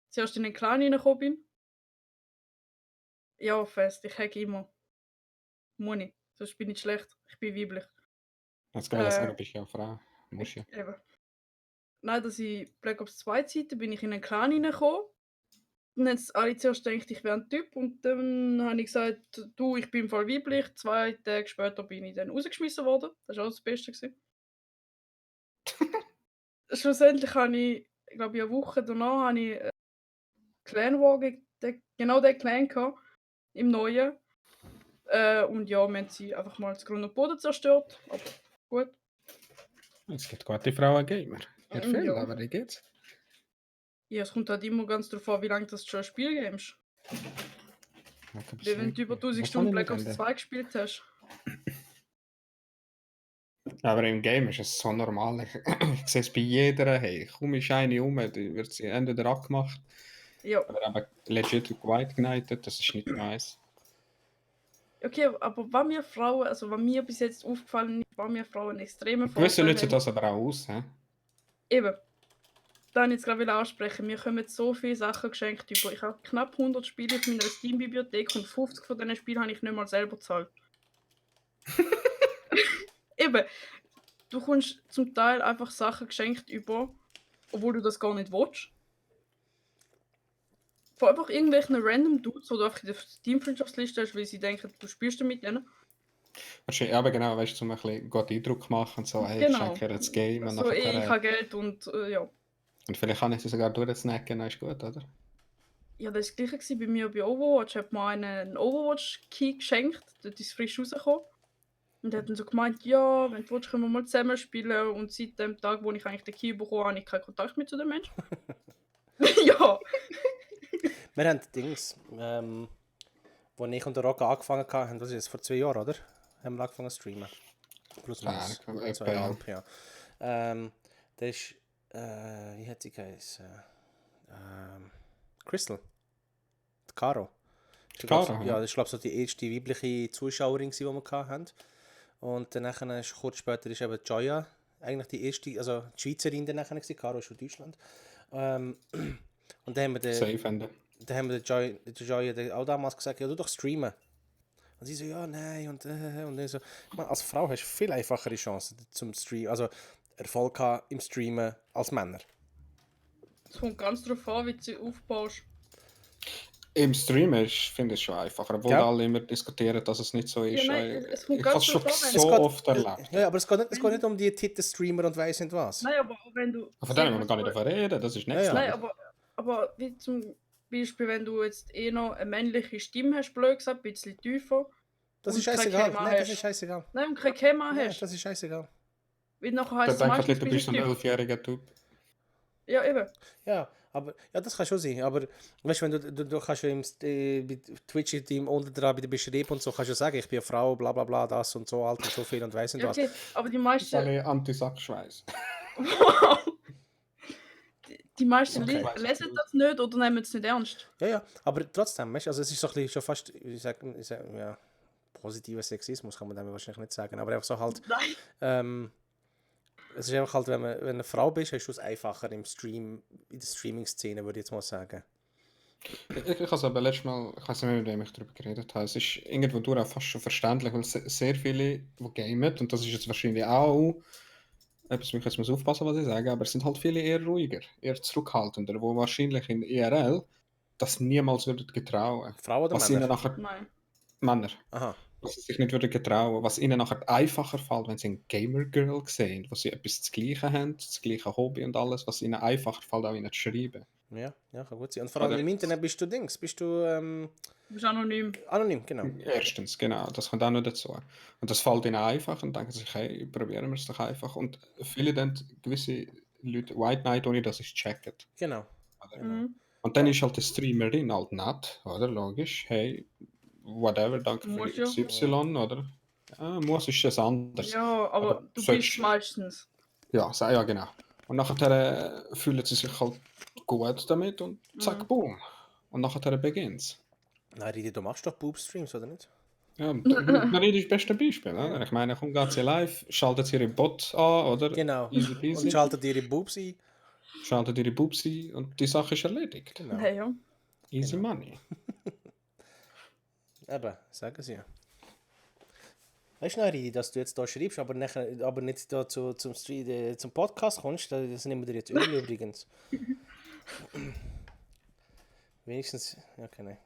zuerst in den Clan reingekommen bin. Ja, fest, ich hacke immer. Muss ich. Sonst bin ich schlecht. Ich bin weiblich. Jetzt kann ich sagen, du bist ja eine Frau. Muss ja. Eben. Nein, dass ich Black Ops 2 Zeiten bin ich in einen Clan reingekommen. Dann haben alle zuerst gedacht, ich wäre ein Typ. Und dann habe ich gesagt, du, ich bin voll weiblich. 2 Tage später bin ich dann rausgeschmissen worden. Das war auch das Beste gewesen. Schlussendlich habe ich glaube ich, eine Woche danach habe ich Clan War genau den Clan gehabt, im Neuen. Und ja, wir haben sie einfach mal zu Grund und Boden zerstört. Aber gut. Es gibt gute Frauen Gamer. Nicht viel, Ja. aber die geht's. Ja, es kommt halt immer ganz darauf an, wie lange das schon ein Spiel gamest. Wie wenn du über 1000 Stunden Black Ops 2 gespielt hast. Aber im Game ist es so normal. Ich sehe es bei jeder, hey, kaum ist eine rum, die wird sie entweder abgemacht. Ja. Oder eben legit White Knighted, das ist nicht nice. Okay, aber was mir Frauen, also was mir bis jetzt aufgefallen ist, was mir Frauen extreme Gewisse nutzen das aber auch aus. He? Eben. Da wollte ich jetzt gerade ansprechen. Mir kommen so viele Sachen geschenkt über. Ich habe knapp 100 Spiele auf meiner Steam-Bibliothek und 50 von diesen Spielen habe ich nicht mal selber gezahlt. Eben. Du kommst zum Teil einfach Sachen geschenkt über, obwohl du das gar nicht willst. Von einfach irgendwelchen random Dudes, die du einfach in der Steam-Freundschaftsliste hast, weil sie denken, du spielst mit denen. Wahrscheinlich, aber genau, weißt du, zum ein bisschen guten Eindruck machen und so, hey, Genau. ich schenke dir das Game. Und So, nachher, ich habe Geld und ja. Und vielleicht kann ich sie sogar durchsnacken, dann ist gut, oder? Ja, das war das Gleiche gewesen bei mir bei Overwatch. Hat mir einen Overwatch-Key geschenkt, dort ist es frisch rausgekommen. Und er hat dann so gemeint, ja, wenn du willst, können wir mal zusammen spielen. Und seit dem Tag, wo ich eigentlich den Key bekommen habe, habe ich keinen Kontakt mehr zu den Menschen. Ja. Wir haben Dings, wo ich und der Rock angefangen haben, das ist jetzt vor 2 Jahren, oder? Haben wir angefangen zu streamen. Plus minus. 2,5, ja. Das ist, wie hat sie geheißen? Crystal. Die Caro. Caro, ja, das war glaube ich so die erste weibliche Zuschauerin, die wir hatten. Und dann kurz später ist eben Joya eigentlich die erste, also die Schweizerin dann nachher gewesen. Caro ist von Deutschland. Und dann haben wir den Joya auch damals gesagt, ja, du doch streamen. Und sie so, ja, nein, und dann so. Ich meine, als Frau hast du viel einfachere Chancen zum Streamen, also Erfolg haben im Streamen als Männer. Es kommt ganz darauf an, wie du sie aufbaust. Im Stream finde ich es schon einfacher, obwohl Ja. alle immer diskutieren, dass es nicht so ist. Ja, nein, es kommt Ich ganz habe es schon drauf an, so oft erlebt. Ja, aber es geht nicht um die Titelstreamer und weiss nicht was. Nein, aber auch wenn du... Von dem müssen wir gar nicht davon reden, das ist nicht Ja, Nein, aber wie zum Beispiel, wenn du jetzt noch eine männliche Stimme hast, blöd gesagt, ein bisschen tiefer. Das und ist kein scheißegal. Thema Nein, das hast. ist scheißegal. Nein, und kein Thema Nein, hast. das ist scheißegal. Weil nachher Da heisst es denke ich meistens, nicht, du bin bist ich ein Typ. 11-jähriger Typ. Ja, eben. Ja, aber ja, das kann schon sein. Aber weißt du, wenn du kannst ja bei Twitch-Team unten dran bei der Beschreibung und so kannst du sagen, ich bin eine Frau, bla bla bla, das und so, alt und so viel und weiss nicht Ja, was. okay, aber die meisten... Alle Anti-Sackschweiß. die meisten Okay. lesen das nicht oder nehmen es nicht ernst. Ja, aber trotzdem, weißt du, also es ist so ein bisschen schon fast, ich sag, ja, positiver Sexismus kann man dem wahrscheinlich nicht sagen, aber einfach so halt, Nein. es ist einfach halt, wenn du eine Frau bist, hast du es einfacher im Stream, in der Streaming-Szene, würde ich jetzt mal sagen. Ich habe es aber letztes Mal, ich weiß nicht mehr, mit wem ich darüber geredet habe. Es ist irgendwo durch auch fast schon verständlich, weil sehr viele, die gamen, und das ist jetzt wahrscheinlich auch etwas, ich jetzt muss aufpassen, was ich sage, aber es sind halt viele eher ruhiger, eher zurückhaltender, die wahrscheinlich in IRL das niemals würden getrauen. Frauen oder Was Männer? ihnen nachher Nein. Männer. Aha. Was sie sich nicht würden getrauen, was ihnen nachher einfacher fällt, wenn sie ein Gamer-Girl sehen, wo sie etwas das Gleiche haben, das gleiche Hobby und alles, was ihnen einfacher fällt, auch ihnen zu schreiben. Ja, kann gut sein. Und vor allem Oder- im Internet bist du bist du Du bist anonym. anonym, genau. Erstens, genau, das kommt auch noch dazu. Und das fällt ihnen einfach und denken sich, hey, probieren wir es doch einfach. Und viele dann, gewisse Leute, White Knight, ohne dass ich checken. Genau. Mhm. Und dann ist halt der Streamerin halt nett, oder? Logisch, hey, whatever, danke für Muss die ja. XY, oder? Ja, muss ist es anders. Ja, aber du sollst- bist meistens. Ja, ja, genau. Und nachher fühlen sie sich halt gut damit und zack, boom. Und nachher beginnt es. Nein, Ridi, du machst doch Boob-Streams, oder nicht? Ja, Marie ist das beste Beispiel. Oder? Ich meine, komm, geht sie live, schaltet sie ihre Bot an, oder? Genau. Easy Und peasy. schaltet ihre Boobs ein. Schaltet ihre Boobs ein und die Sache ist erledigt. Genau. Hey, ja. Easy money. Eben, sagen sie ja. Weißt du noch, Ridi, dass du jetzt hier schreibst, aber nicht da zum Podcast kommst? Das nehmen wir dir jetzt übel übrigens. Wenigstens. Okay, nein.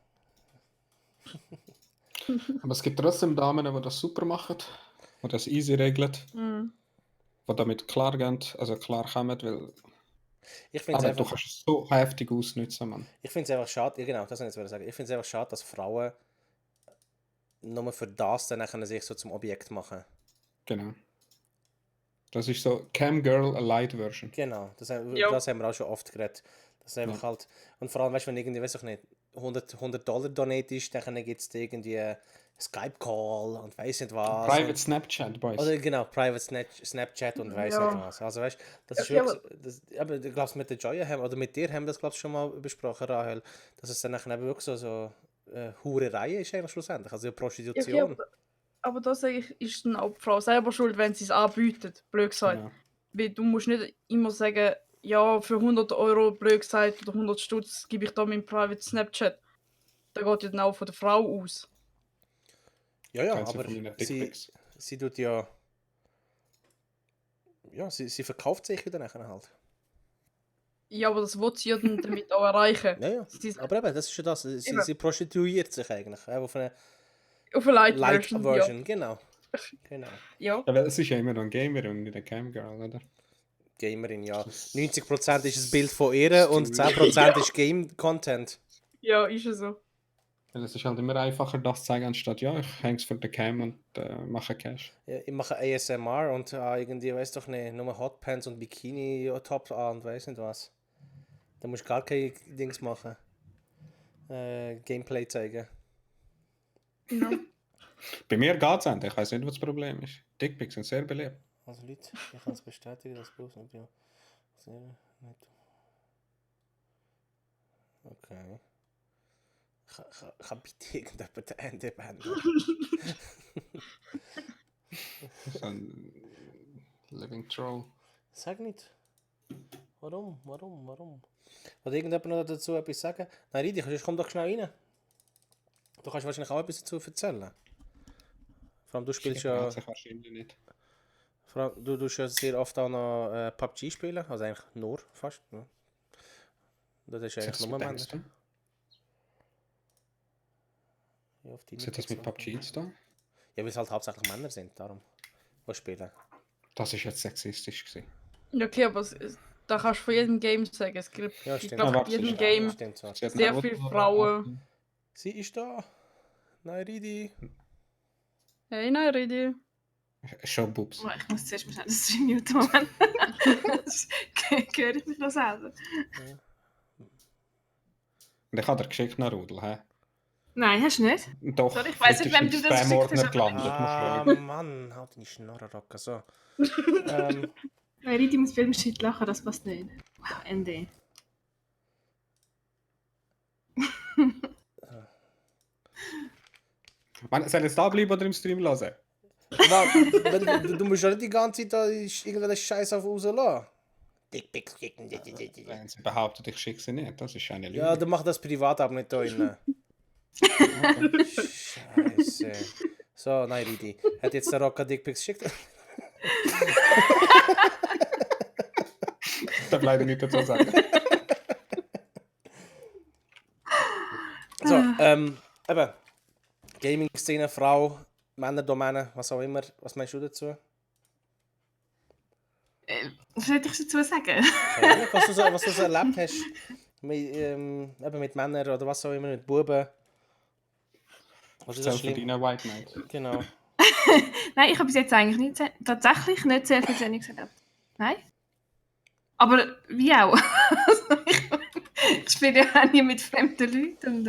Aber es gibt trotzdem Damen, die das super machen, die das easy regeln, die damit klar gehen, also klar kommen, weil Ich finde es aber du einfach, kannst es so heftig ausnutzen, Mann. ich find's einfach schade, ja, genau, das wollte ich jetzt sagen. Ich finde es einfach schade, dass Frauen nur für das dann nachher sich so zum Objekt machen. Genau. Das ist so Camgirl, a Light Version. Genau, das haben Ja. wir auch schon oft geredet. Das ist einfach halt, und vor allem, weißt du, wenn irgendwie, weiß ich nicht, $100 donate ist, dann gibt es irgendwie Skype-Call und weiß nicht was. Private und, Snapchat, Boys. oder genau, Snapchat und weiß Ja. nicht was. Also weißt du, das ist Ja, wirklich, aber ich glaube, mit der Joya haben, oder mit dir haben wir das, glaube ich, schon mal besprochen, Rahel, dass es dann nachher eben wirklich so Hurerei ist eigentlich schlussendlich, also Prostitution. Ja, aber da sage ich, ist dann auch die Frau selber schuld, wenn sie es anbietet, blöd gesagt. Genau. Weil du musst nicht immer sagen, ja, für 100 Euro, blöd gesagt, oder 100 Stutz gebe ich da meinen Private Snapchat. Da geht ja dann auch von der Frau aus. Ja, Kennst du aber von meinen sie Dickpics? tut ja, sie verkauft sich wieder nachher halt. Ja, aber das will sie ja dann damit auch erreichen. Ja, Sie- aber eben, das ist schon das, Eben. sie prostituiert sich eigentlich, auf eine Auf eine Light Light Version. Version, genau. Genau. Ja. Ja, weil es ist ja immer noch ein Gamer und nicht ein Camgirl, oder? Gamerin, ja. 90% ist ein Bild von ihr und 10% ist Game-Content. Ja, ist ja so. Weil es ist halt immer einfacher, das zu sagen, anstatt ja, ich häng's für den Cam und mache Cash. Ja, ich mache ASMR und irgendwie, weiß doch nicht, nur Hotpants und Bikini-Top an und weiß nicht was. Da musst du gar keine Dings machen. Gameplay zeigen. Ja. Bei mir geht's endlich, ich weiß nicht, was das Problem ist. Dickpics sind sehr beliebt. Also Leute, ich kann es bestätigen, dass bloß nicht ja. Sehr nett. Okay. Kann bitte irgendjemand den Ende beenden? Das ist ein Living Troll. Sag nicht. Warum? Oder irgendjemand noch dazu etwas sagen? Nein, Ridi, komm doch schnell rein. Du kannst wahrscheinlich auch etwas dazu erzählen. Vor allem du spielst ja... sich wahrscheinlich nicht. Vor allem, du tust ja sehr oft auch noch PUBG spielen, also eigentlich nur fast. Ne? Das ist eigentlich nur Männer. Denkst du? Ja, auf die Was hat das mit PUBG zu tun? Ja, weil es halt hauptsächlich Männer sind, darum. Die spielen. Das ist jetzt sexistisch gewesen. Ja, okay, aber da kannst du von jedem Game sagen. Es gibt Ja, ich stimmt. glaube, Ja, in jedem warte, Game Stimmt so. Sie hat sehr eine viele Mutter- Frauen. Sie ist da. Nein, Ridi. Hey, nein, Ridi. Schon Bubs. Oh, ich muss zuerst mal schnell das Stream muten, Moment. Das höre ich mich noch selber. Und ich habe dir geschickt nach Rudel, hä? Nein, hast du nicht? Doch, Sorry, ich weiss nicht, wem du das geschickt Spam-Ordner hast, gelandet. Ah, Musst schauen. Mann, halt deine Schnorre rocken. So. Nein, Ridi muss Filmshit lachen, das passt nicht. Wow, ND. Man, soll jetzt da bleiben oder im Stream hören? Du musst ja nicht die ganze Zeit da irgendwelche Scheiß auf rauslassen. Dickpics schicken. Wenn sie behauptet, ich schicke sie nicht, das ist eine Lüge. Ja, dann mach das privat, aber nicht da innen. Scheiße. So, nein, Ridi. Hat jetzt der Rocca Dickpics geschickt? Ich darf leider nicht dazu sagen. So, eben. Gaming-Szene, Frau, Männerdomäne, was auch immer. Was meinst du dazu? Was soll ich dazu sagen? Ja, was du so erlebt hast. Eben mit Männern oder was auch immer, mit Buben. Was ist das schlimm? Self-Verdiener White Knight. Genau. Nein, ich habe bis jetzt eigentlich nicht, tatsächlich nicht sehr viel Sendung erlebt. Nein. Aber wie auch. Also, ich spiele ja auch nie mit fremden Leuten. Und,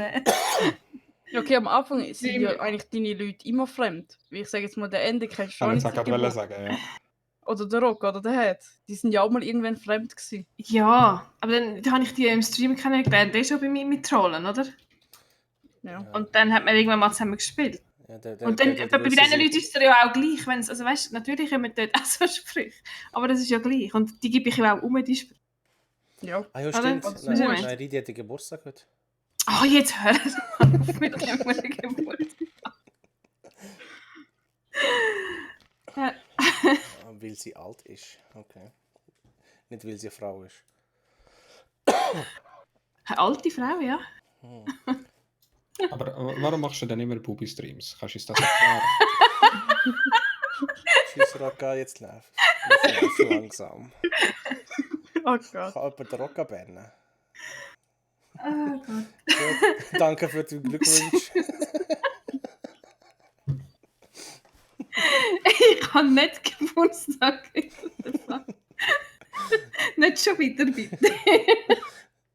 Ja, okay, am Anfang sind ja eigentlich deine Leute immer fremd. Wie ich sage jetzt mal, der Ende kennst du schon Ich nicht. wollte sagen, ja. Oder der Rock oder der Head. Die sind ja auch mal irgendwann fremd gewesen. ja, aber dann habe ich die im Stream kennengelernt. Der ist schon bei mir mit Trollen, oder? Ja. Und dann hat man irgendwann mal zusammen gespielt. Ja, Und dann, bei diesen Leuten ist es ja auch gleich. Wenn's, also weißt, natürlich haben wir dort auch so Sprüche. Aber das ist ja gleich. Und die gebe ich ja auch um, die Sprüche. Ja. Ah ja, Oder? stimmt. Was Nein, meinst du? nein, Ridi hat den Geburtstag heute. Oh, jetzt hör es auf mit dem Geburtstag. Ja. Weil sie alt ist. Okay. Nicht, weil sie eine Frau ist. Eine alte Frau, ja. Aber warum machst du denn immer Bubi-Streams? Kannst du uns das erklären? Tschüss, Rocca, jetzt läuft. Ich laufe langsam. Oh Gott. Kann jemand den Rocca bannen? Oh Gott. Gut, danke für den Glückwunsch. Ich habe nicht Geburtstag. Nicht schon wieder, bitte.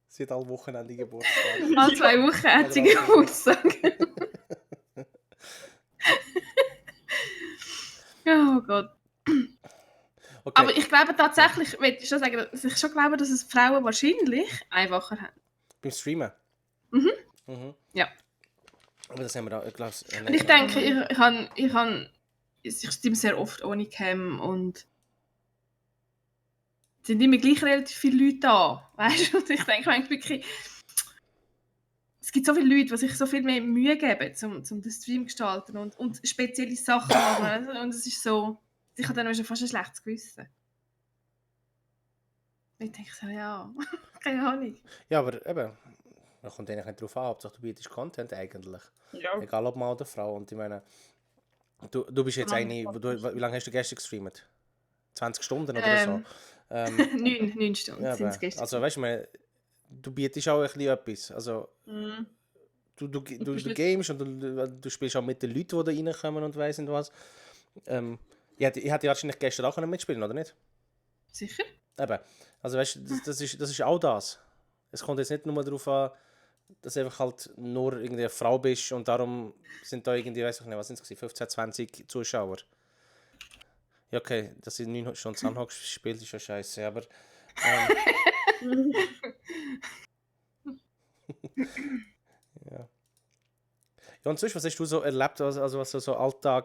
Sie hat alle Wochenende Geburtstag. Alle 2 Wochen hat sie Geburtstag. Oh Gott. Okay. Aber ich glaube tatsächlich, ich will schon sagen, dass ich schon glaube, dass es Frauen wahrscheinlich einfacher haben. Beim Streamen? Mhm. Mhm. Ja. Aber das haben wir auch, ich glaube... Und ich denke, ich streame sehr oft ohne Cam und es sind immer gleich relativ viele Leute da. Weißt du? Und ich denke manchmal wirklich, es gibt so viele Leute, die sich so viel mehr Mühe geben, um den Stream zu gestalten und spezielle Sachen machen. Und es ist so, ich habe dann schon fast ein schlechtes Gewissen. Ich denke so, ja, keine Ahnung. Ja, aber eben, man kommt eigentlich nicht drauf an, Hauptsache du bietest Content eigentlich. Ja. Egal ob Mann oder Frau. Und ich meine, du bist jetzt eine, wie lange hast du gestern gestreamt? 20 Stunden oder so? 9 Stunden Ja, sind es gestern. also weißt du, du bietest auch ein bisschen etwas. Also, du gamest und du spielst auch mit den Leuten, die da reinkommen und weiss nicht was. Ich hätte wahrscheinlich gestern auch mitspielen, oder nicht? Sicher? Eben. Also weißt du, das ist auch das. Es kommt jetzt nicht nur darauf an, dass du einfach halt nur irgendwie eine Frau bist und darum sind da irgendwie, weiß ich nicht, was sind es, 15, 20 Zuschauer. Ja, okay, dass sie 9 Stunden Sandhock spielt, ist schon scheiße, aber... ja. Ja, und sonst, was hast du so erlebt, also was so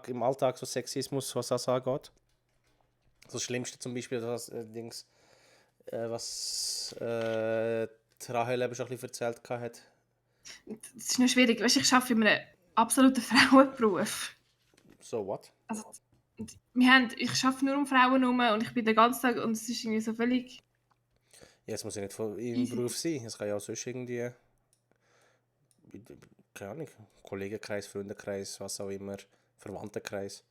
im Alltag so Sexismus, was das angeht? Das Schlimmste zum Beispiel, was Rahel eben schon ein bisschen erzählt hat. Das ist noch schwierig. Weißt, ich arbeite in einem absoluten Frauenberuf. So what? Also, ich arbeite nur um Frauen herum und ich bin den ganzen Tag und es ist irgendwie so völlig... Ja, es muss ja nicht von im Beruf sein. Es kann ja auch sonst irgendwie... Keine Ahnung. Kollegenkreis, Freundenkreis, was auch immer. Verwandtenkreis.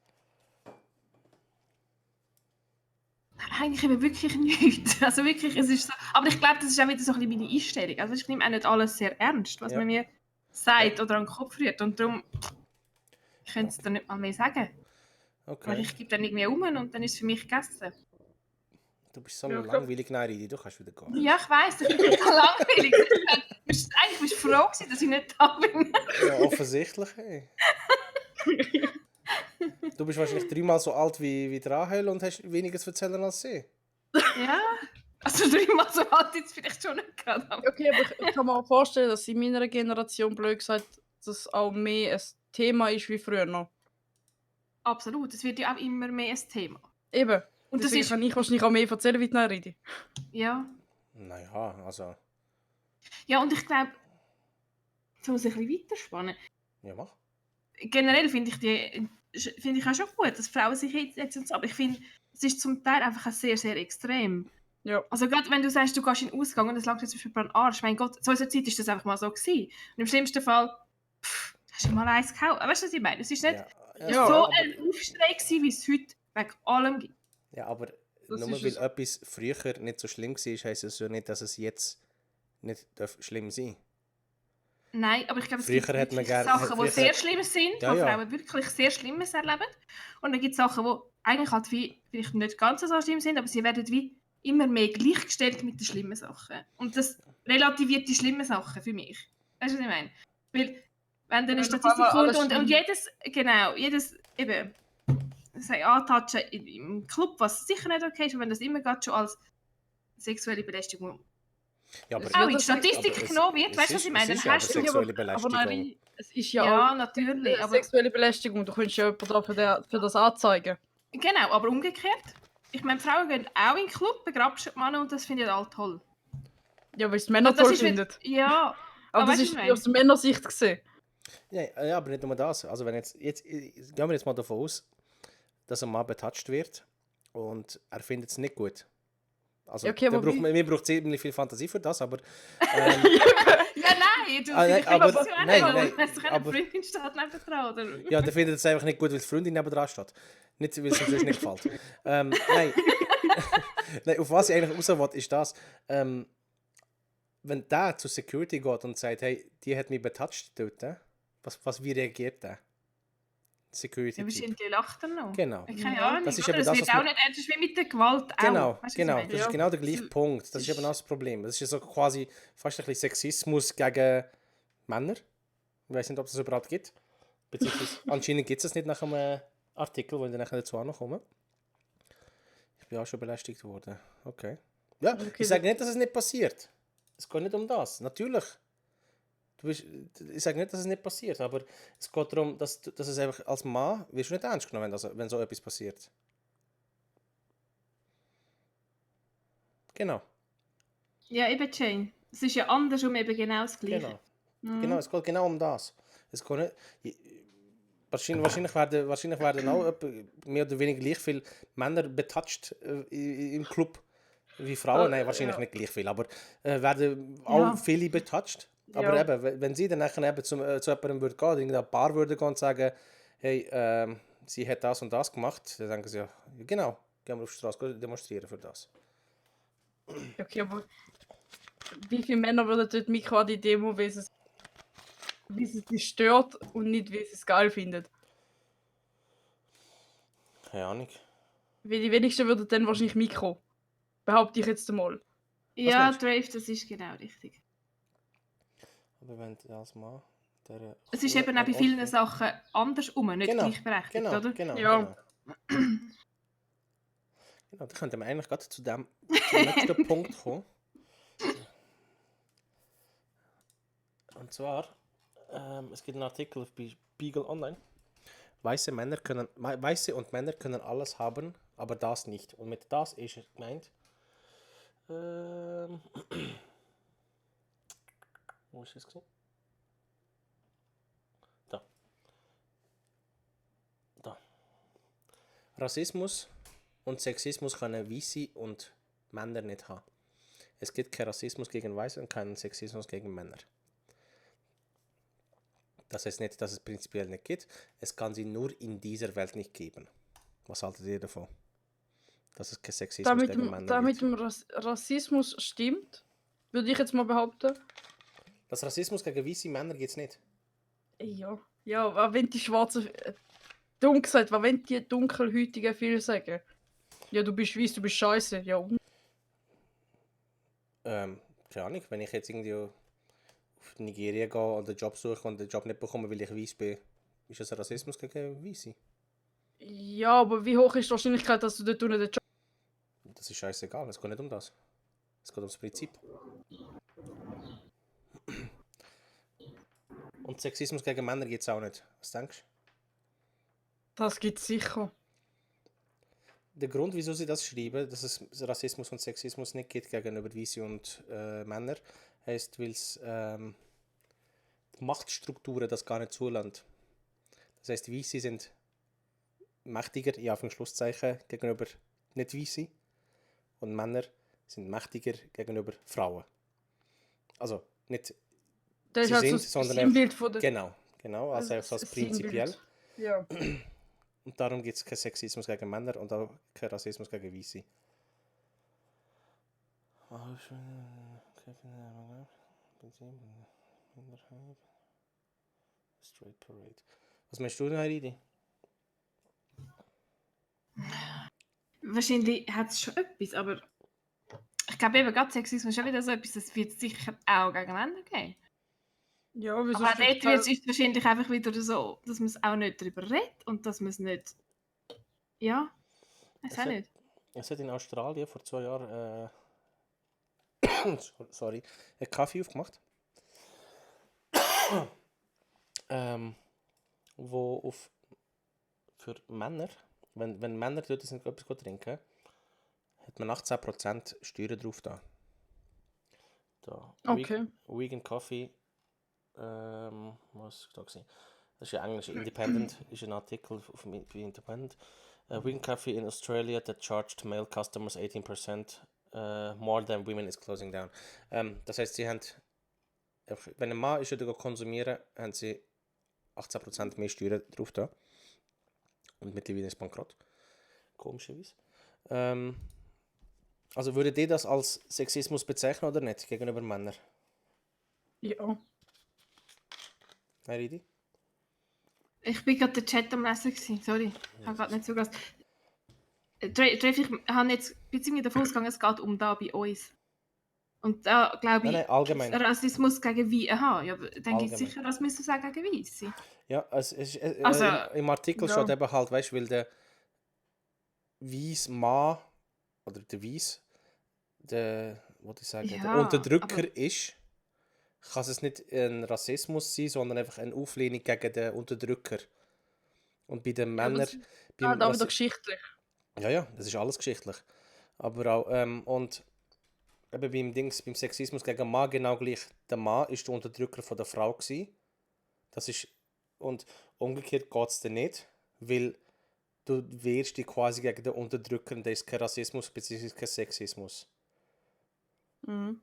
Eigentlich eben wirklich nichts. Also wirklich, es ist so... Aber ich glaube, das ist auch wieder so ein bisschen meine Einstellung. Also ich nehme auch nicht alles sehr ernst, was man mir sagt oder an den Kopf rührt. Und darum... Ich könnte es da nicht mal mehr sagen. Okay. Weil ich gebe dann irgendwie um und dann ist es für mich gegessen. Du bist so langweilig, Ridi, du kannst wieder gehen. Ja, ich weiss, ich bin total langweilig. Eigentlich bist du froh gewesen, dass ich nicht da bin. Ja, offensichtlich, hey. Du bist wahrscheinlich 3-mal so alt wie Rahel und hast weniger zu erzählen als sie. Ja, also 3-mal so alt jetzt vielleicht schon nicht gerade. Okay, aber ich kann mir auch vorstellen, dass in meiner Generation, blöd gesagt, das auch mehr ein Thema ist wie früher noch. Absolut, es wird ja auch immer mehr ein Thema. Eben. Und das deswegen ist... kann ich wahrscheinlich auch mehr erzählen, wie die Rede. Ja. Naja, also. Ja, und ich glaube, jetzt muss ich ein bisschen weiterspannen. Ja, mach. Generell finde ich auch schon gut, dass Frauen sich jetzt und so, aber ich finde, es ist zum Teil einfach auch sehr, sehr extrem. Ja. Also gerade wenn du sagst, du gehst in den Ausgang und es langt jetzt für einen Arsch, mein Gott, zu unserer Zeit ist das einfach mal so gewesen. Und im schlimmsten Fall, hast du mal eins gehauen. Weißt du, was ich meine? Es ist nicht so ein Aufschrei gewesen, wie es heute wegen allem gibt. Ja, aber Das nur ist weil so. etwas früher nicht so schlimm war, heisst es ja nicht, dass es jetzt nicht schlimm sein darf. Nein, aber ich glaube, es Früher gibt hat man wirklich gern- Sachen, die früher- sehr schlimm sind, Ja, wo ja. Frauen wirklich sehr Schlimmes erleben. Und dann gibt es Sachen, die eigentlich halt wie, vielleicht nicht ganz so schlimm sind, aber sie werden wie immer mehr gleichgestellt mit den schlimmen Sachen. Und das relativiert die schlimmen Sachen für mich. Weißt du, was ich meine? Weil, wenn dann eine Wenn auf Statistik einmal kommt alles und schlimm- jedes, eben, Antatschen im Club, was sicher nicht okay ist, und wenn das immer gerade schon als sexuelle Belästigung Ja, aber auch in die Statistik aber genommen wird, weißt du, was ich meine? Es ist Dann ja aber hast du sexuelle Belästigung. Aber nein, es ist ja, Ja, auch natürlich, aber- sexuelle Belästigung. Du kannst ja jemanden für das anzeigen. Genau, aber umgekehrt. Ich meine, Frauen gehen auch in den Club, begrapschen die Männer und das finden alle toll. Ja, weil es die Männer Und das toll ist mit- finden. Ja, Aber das weißt du, ist was ich meine? aus der Männersicht gesehen. Ja, aber nicht nur das. Also wenn jetzt gehen wir jetzt mal davon aus, dass ein Mann betatscht wird und er findet es nicht gut. Also Ja, okay, aber mir braucht ziemlich viel Fantasie für das, aber Ja, nein, du nein, aber, aber- ja nein, nicht, nein, weil es eine aber- Freundin steht nebendran, oder? ja, der findet es einfach nicht gut, weil die Freundin nebenan steht. Nicht, weil es ihm sonst nicht gefällt. Nein. Nein, auf was ich eigentlich raus will, ist das, wenn der zur Security geht und sagt, hey, die hat mich betatscht dort, wie reagiert der? Security Ja, bestimmt, die lacht dann noch. Genau. Keine Ahnung, Das ist oder? eben Es das, wird was auch man- nicht, das ist wie mit der Gewalt auch. Genau, Weißt du, was ich genau. meine? Das ist genau der gleiche Punkt. Das ist eben auch das Problem. Das ist ja so quasi fast ein bisschen Sexismus gegen Männer. Ich weiß nicht, ob es das überhaupt gibt. Beziehungsweise anscheinend gibt es das nicht nach einem Artikel, wo ich dann nachher dazu auch noch komme. Ich bin auch schon belästigt worden. Okay. Ja, Okay, ich sage nicht, dass es nicht passiert. Es geht nicht um das. Natürlich. Ich sage nicht, dass es nicht passiert, aber es geht darum, dass es einfach als Mann wirst du nicht ernst genommen, wenn so etwas passiert. Genau. Ja, eben, Jane. Es ist ja andersrum eben genau das Gleiche. Genau. Mhm. Genau, es geht genau um das. Es geht nicht, wahrscheinlich werden auch etwa mehr oder weniger gleich viele Männer betatscht im Club wie Frauen. Nein, wahrscheinlich ja. nicht gleich viel, aber werden auch Ja. viele betatscht. Aber Ja. eben, wenn sie dann nachher eben zu jemandem würde gehen, irgendein Paar würde gehen und sagen, hey, sie hat das und das gemacht, dann denken sie, ja, genau, gehen wir auf die Straße demonstrieren für das. Okay, aber wie viele Männer würden dort mitkommen an die Demo, wie es sie stört und nicht, wie sie es geil findet? Keine Ahnung. Weil die wenigsten würden dann wahrscheinlich mitkommen. Behaupte ich jetzt einmal. Ja, meinst du? Dave, das ist genau richtig. Aber wenn das mal... Es ist eben auch bei vielen Sachen andersrum, nicht Genau, gleichberechtigt, genau, oder? genau, Ja. genau. Genau, da könnten wir eigentlich gerade zum nächsten Punkt kommen. Und zwar, es gibt einen Artikel auf Spiegel Online. Weiße und Männer können alles haben, aber das nicht. Und mit das ist gemeint, wo ist es gesehen? Da. Rassismus und Sexismus können Weiße und Männer nicht haben. Es gibt keinen Rassismus gegen Weiße und keinen Sexismus gegen Männer. Das heißt nicht, dass es prinzipiell nicht gibt. Es kann sie nur in dieser Welt nicht geben. Was haltet ihr davon? Dass es kein Sexismus gegen Männer Da mit gibt. dem Rassismus stimmt, würde ich jetzt mal behaupten. Das Rassismus gegen weiße Männer gibt es nicht. Ja. Ja, aber wenn die Schwarzen. Dumm gesagt, was wenn die Dunkelhäutigen viel sagen? Ja, du bist weiß, du bist scheiße. Ja, und? Keine Ahnung, wenn ich jetzt irgendwie auf Nigeria gehe und einen Job suche und den Job nicht bekomme, weil ich weiß bin, ist das ein Rassismus gegen Weiße? Ja, aber wie hoch ist die Wahrscheinlichkeit, dass du dort unten den Job. Das ist scheißegal, es geht nicht um das. Es geht ums Prinzip. Und Sexismus gegen Männer gibt es auch nicht. Was denkst du? Das gibt's sicher. der Grund, wieso sie das schreiben, dass es Rassismus und Sexismus nicht gibt gegenüber Weiße und Männer, heisst, weil es die Machtstrukturen das gar nicht zulassen. Das heisst, Weiße sind mächtiger, in Anführungszeichen, gegenüber nicht-Weiße und Männer sind mächtiger gegenüber Frauen. Also nicht Das sie ist halt sind, so das sondern Sinnbild von der... Genau, also das als prinzipiell. Sinnbild. Ja. Und darum gibt es keinen Sexismus gegen Männer und auch keinen Rassismus gegen Weiße. Straight Parade. Was meinst du denn, Heidi? Wahrscheinlich hat es schon etwas, aber ich glaube eben, gerade Sexismus ist schon wieder so etwas, das wird sicher auch gegen Männer geben. Ja, wieso Aber auch dort stimmt ist es wahrscheinlich einfach wieder so, dass man es auch nicht darüber redet und dass man es nicht... Ja, weiß auch nicht. Es hat in Australien vor 2 Jahren sorry, einen Kaffee aufgemacht. Wo für Männer, wenn Männer dort sind, etwas trinken, hat man 18% Steuern drauf da. Okay. Vegan Coffee, was da gesehen? Das ist ja Englisch. Independent ist ein Artikel auf Independent. Vegan Coffee in Australia that charged male customers 18% more than women is closing down. Das heißt, sie haben, wenn ein Mann ist oder konsumieren, haben sie 18% mehr Steuern drauf da. Und mittlerweile ist es bankrott. Komischerweise. Also würdet ihr das als Sexismus bezeichnen oder nicht gegenüber Männern? Ja. Heidi? Ich bin gerade den Chat am Lesen gewesen. Sorry, ich habe gerade nicht zugelassen. Treff, ich habe jetzt beziehungsweise davon ausgegangen, es geht um da bei uns. Und da glaube ich, Nein, allgemein. Rassismus gegen Weiße. Aha, ja, dann gibt es Allgemein. sicher Rassismus auch gegen Weiße. Ja, es ist, Also, im Artikel ja. steht eben halt, weißt du, weil der weiße Mann oder der Weiss, der Ja, Unterdrücker aber- ist, kann es nicht ein Rassismus sein, sondern einfach eine Auflehnung gegen den Unterdrücker. Und bei den Männern... das- da wieder Rassi- geschichtlich. Ja, das ist alles geschichtlich. Aber auch, und eben beim Sexismus gegen den Mann genau gleich. Der Mann ist der Unterdrücker von der Frau gewesen. Das ist, und umgekehrt geht es dann nicht, weil du wehrst dich quasi gegen den Unterdrücker und das ist kein Rassismus bzw. kein Sexismus. Mhm.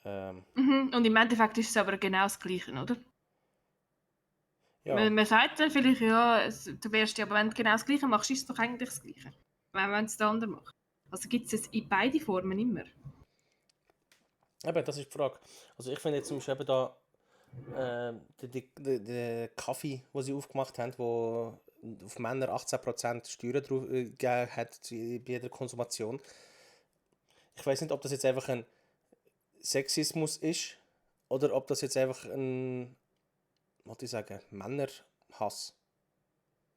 Und im Endeffekt ist es aber genau das Gleiche, oder? Ja. Man sagt dann vielleicht, ja, du wärst ja, aber wenn du genau das Gleiche machst, ist es doch eigentlich das Gleiche. Wenn es der andere macht. Also gibt es in beide Formen immer. Eben, das ist die Frage. Also ich finde jetzt zum Beispiel eben da den Kaffee, den sie aufgemacht haben, wo auf Männer 18% Steuern drauf gegeben hat bei jeder Konsumation. Ich weiß nicht, ob das jetzt einfach ein Sexismus ist oder ob das jetzt einfach ein, was ich sagen, Männerhass.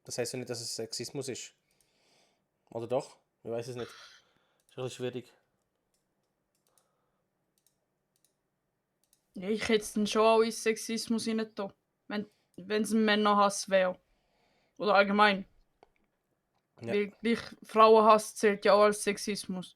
Das heißt ja nicht, dass es Sexismus ist. Oder doch? Ich weiß es nicht. Ist ein bisschen schwierig. Ja, ich hätte es dann schon auch in Sexismus rein da. Wenn es ein Männerhass wäre. Oder allgemein. Ja. Weil gleich Frauenhass zählt ja auch als Sexismus.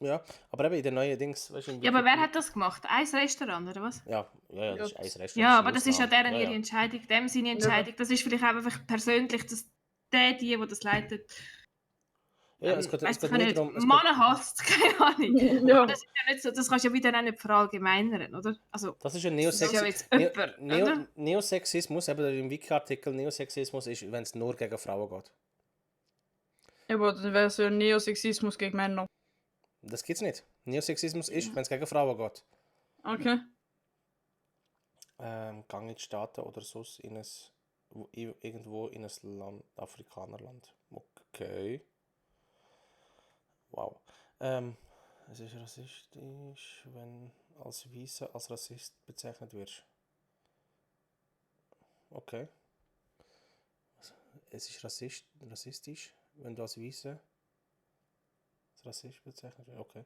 Ja, aber eben in den neuen Dings, weißt du, Ja, aber wer hat das gemacht? Ein Restaurant, oder was? Ja, das ist ein Restaurant. Ja, aber das ist ja Ausnahme. deren ihre Entscheidung, dem seine Entscheidung. Das ist vielleicht auch einfach persönlich, dass die das leitet. Ja, es geht Weiss ich nicht nicht. darum. Männer hasst, keine Ahnung. Ja. Aber das ist ja nicht so, das kannst du ja wieder auch nicht verallgemeinern, oder? Also, Das ist ein das ist ja jetzt jemand, oder? Neosexismus, eben im Wiki-Artikel, Neosexismus ist, wenn es nur gegen Frauen geht. Aber dann wäre es ja Neosexismus gegen Männer. Das gibt's nicht. Neosexismus ist, wenn es gegen Frauen geht. Okay. Gang in die Staaten oder sonst in irgendwo in ein Land, Afrikanerland. Okay. Wow. Es ist rassistisch, wenn als Weißer als Rassist bezeichnet wirst. Okay. Es ist rassistisch, wenn du als Weißer als Rassist bezeichnet wirst. Okay.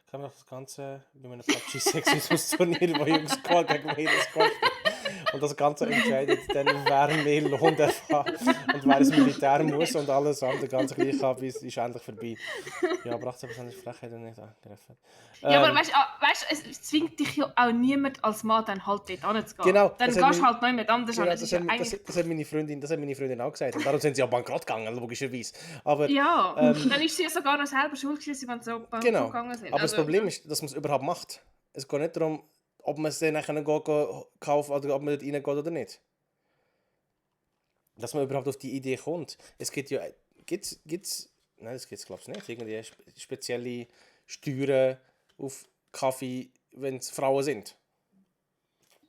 Kann man das Ganze bei einem PUBG-Sexismus-Turnier, wo Jungs Score gegen Mädels Score. Und das Ganze entscheidet dann, wer mehr Lohn darf haben und wer ins Militär muss und alles andere ganz gleich ab, ist endlich vorbei. Ja, aber 18% ist Frechheit und nicht angegriffen. Ja, aber weißt du, es zwingt dich ja auch niemand als Mann dann halt dort hinzugehen. Genau, Dann das gehst hat du mein- halt noch jemand anders Genau, an. das hat meine Freundin auch gesagt. Und darum sind sie auch bankrott gegangen, logischerweise. Aber, Ja, dann ist sie ja sogar noch selber schuld gewesen, wenn sie so bankrott genau. gegangen sind. Aber das Also, Problem ist, dass man es überhaupt macht. Es geht nicht darum, ob man es dann nachher kaufen oder ob man dort reingeht oder nicht. Dass man überhaupt auf die Idee kommt. Es gibt ja... Nein, das gibt es glaube ich nicht. Irgendwie spezielle Steuern auf Kaffee, wenn es Frauen sind.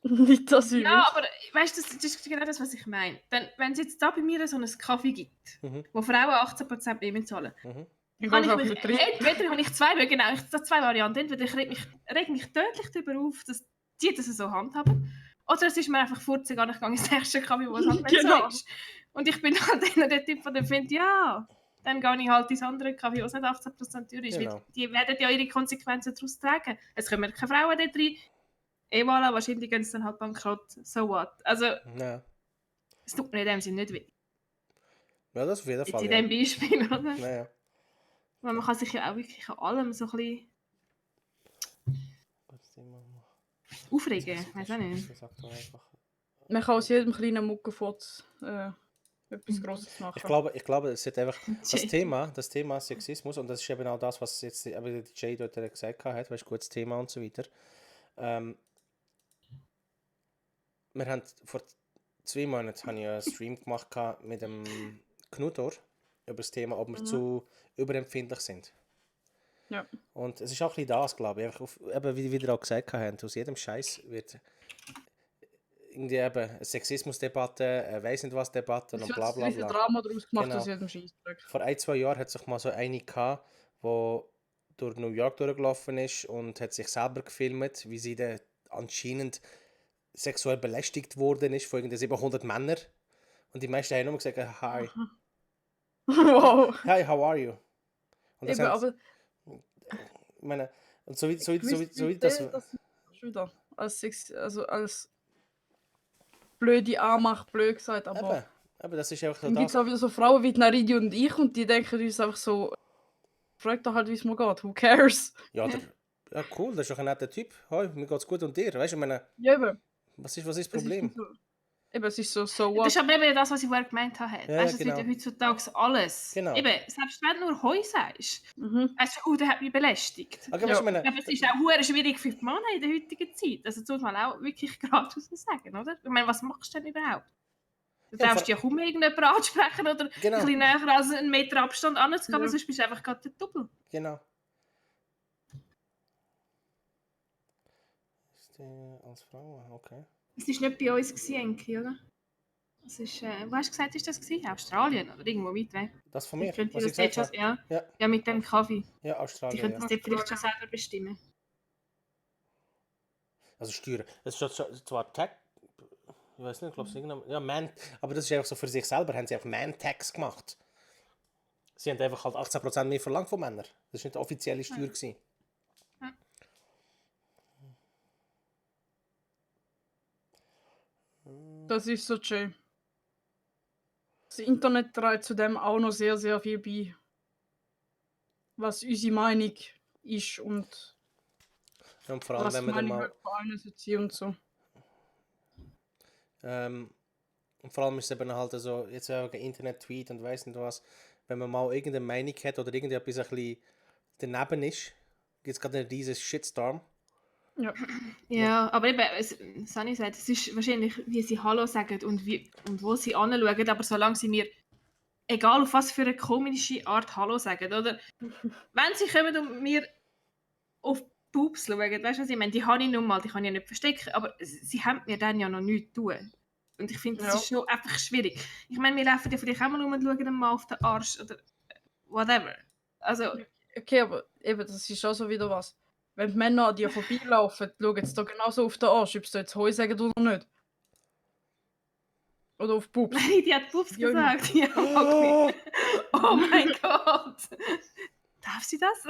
Nicht, dass ich ja, aber weißt du, das ist genau das, was ich meine. Wenn es jetzt da bei mir so einen Kaffee gibt, wo Frauen 18% mehr zahlen, Dann kann gehst ich du auch mich, mit rein. entweder habe ich zwei Varianten. Entweder ich reg mich tödlich darüber auf, dass die das so handhaben. Oder es ist mir einfach furzen, gar nicht gegangen ins nächste Kaffee, wo es halt nicht Genau. so ist. Und ich bin halt einer der Typ, der findet, ja, dann gehe ich halt ins andere Kaffee, wo es nicht 18% teuer ist. Genau. Weil die werden ja ihre Konsequenzen daraus tragen. Es kommen keine Frauen dort rein. Voilà, wahrscheinlich gehen sie dann halt bankrott. So what? Also, Ja. es tut mir in dem Sinne nicht weh. Ja, das auf jeden Jetzt Fall. in dem Beispiel, oder? Ja. Weil man kann sich ja auch wirklich an allem so ein bisschen aufregen. Ich weiß auch nicht. Man kann aus jedem kleinen Muckenfotz etwas Grosses machen. Ich glaube, es ist einfach das Thema Sexismus, und das ist eben auch das, was jetzt die Jay dort gesagt hat, weißt, gutes Thema und so weiter. Wir haben vor 2 Monaten einen Stream gemacht mit dem Knutor über das Thema, ob wir zu überempfindlich sind. Ja. Und es ist auch ein bisschen das, glaube ich. Einfach eben, wie wir auch gesagt haben, aus jedem Scheiß wird irgendwie eben eine Sexismusdebatte, eine weiss nicht was Debatte und bla bla Es wird bla. ein Drama daraus gemacht Genau. aus jedem Scheissdreck. Vor 1-2 Jahren hat sich mal so eine gehabt, die durch New York durchgelaufen ist und hat sich selber gefilmt, wie sie dann anscheinend sexuell belästigt worden ist von irgendwie 700 Männern. Und die meisten haben nur gesagt, hi. Wow. Hi, how are you? Und das Eben, haben, aber ich meine, und so wie das... schon wieder als blöde Anmacht, blöd gesagt, aber Eben, das ist einfach so dann gibt es das. auch wieder so Frauen wie Naridi und ich und die denken uns einfach so, frag doch halt, wie es mir geht, who cares? Ja, ja, cool, das ist doch ein netter Typ. Hi, mir geht's gut und dir, weißt du, ich meine, Ja, eben. was ist das Es Problem? ist so, eben, es ist so what? Das ist aber eben das, was ich vorher gemeint habe. Ja, Weißt du, es genau. wird ja heutzutage alles. Genau. Eben, selbst wenn du nur Heu sagst, weißt du, der hat mich belästigt. Okay, weißt du, ich meine, Aber es ist auch verdammt schwierig für die Männer in der heutigen Zeit. Also, das muss man auch wirklich geradeaus sagen, oder? Ich meine, was machst du denn überhaupt? Du darfst ja kaum irgendjemanden ansprechen oder Genau. ein bisschen näher als einen Meter Abstand anzugehen, aber Ja. sonst bist du einfach gerade der Double. Genau. Ist die als Frau? Okay. Es war nicht bei uns, Enki, oder? Es ist, wo hast du gesagt, ist das gewesen? Australien oder irgendwo weit weg? Das von mir, Könnt ihr was ich das gesagt dort habe. schon, ja. Ja. Ja, mit dem Kaffee. Ja, Die Australien, könnten ja. das dort vielleicht schon selber bestimmen. Also Steuern. Es ist zwar Tag, ich weiß nicht, ich glaube es irgendwann, ja, aber das ist einfach so für sich selber, haben sie einfach Man-Tax gemacht. Sie haben einfach halt 18% mehr verlangt von Männern. Das war nicht die offizielle Steuer. gewesen. Das ist so schön. Das Internet trägt zudem auch noch sehr, sehr viel bei, was unsere Meinung ist und Ja, und vor allem, was wenn man dann Meinung mal... von allen sein und so. Und vor allem ist es eben halt so, jetzt wegen Internet-Tweet und weiss nicht was, wenn man mal irgendeine Meinung hat oder irgendetwas ein bisschen daneben ist, gibt es gerade einen riesen Shitstorm. Ja. Ja, aber eben, Sunny sagt, es ist wahrscheinlich, wie sie Hallo sagen und wo sie anschauen, aber solange sie mir, egal auf was für eine komische Art Hallo sagen, oder? Wenn sie kommen und mir auf die Pups schauen, weißt du was ich meine? Die habe ich nun mal, die kann ich nicht verstecken, aber sie haben mir dann ja noch nichts zu tun. Und ich finde, das ist schon einfach schwierig. Ich meine, wir laufen ja vielleicht auch mal rum und schauen mal auf den Arsch oder whatever. Also... Okay, aber eben, das ist auch so wieder was. Wenn die Männer an dir vorbeilaufen, schauen sie da genauso auf den Arsch, ob sie jetzt Heu sagen oder nicht. Oder auf Pups. Nein, die hat Pups Ja, gesagt. Ja, okay. Oh mein Gott. Darf sie das?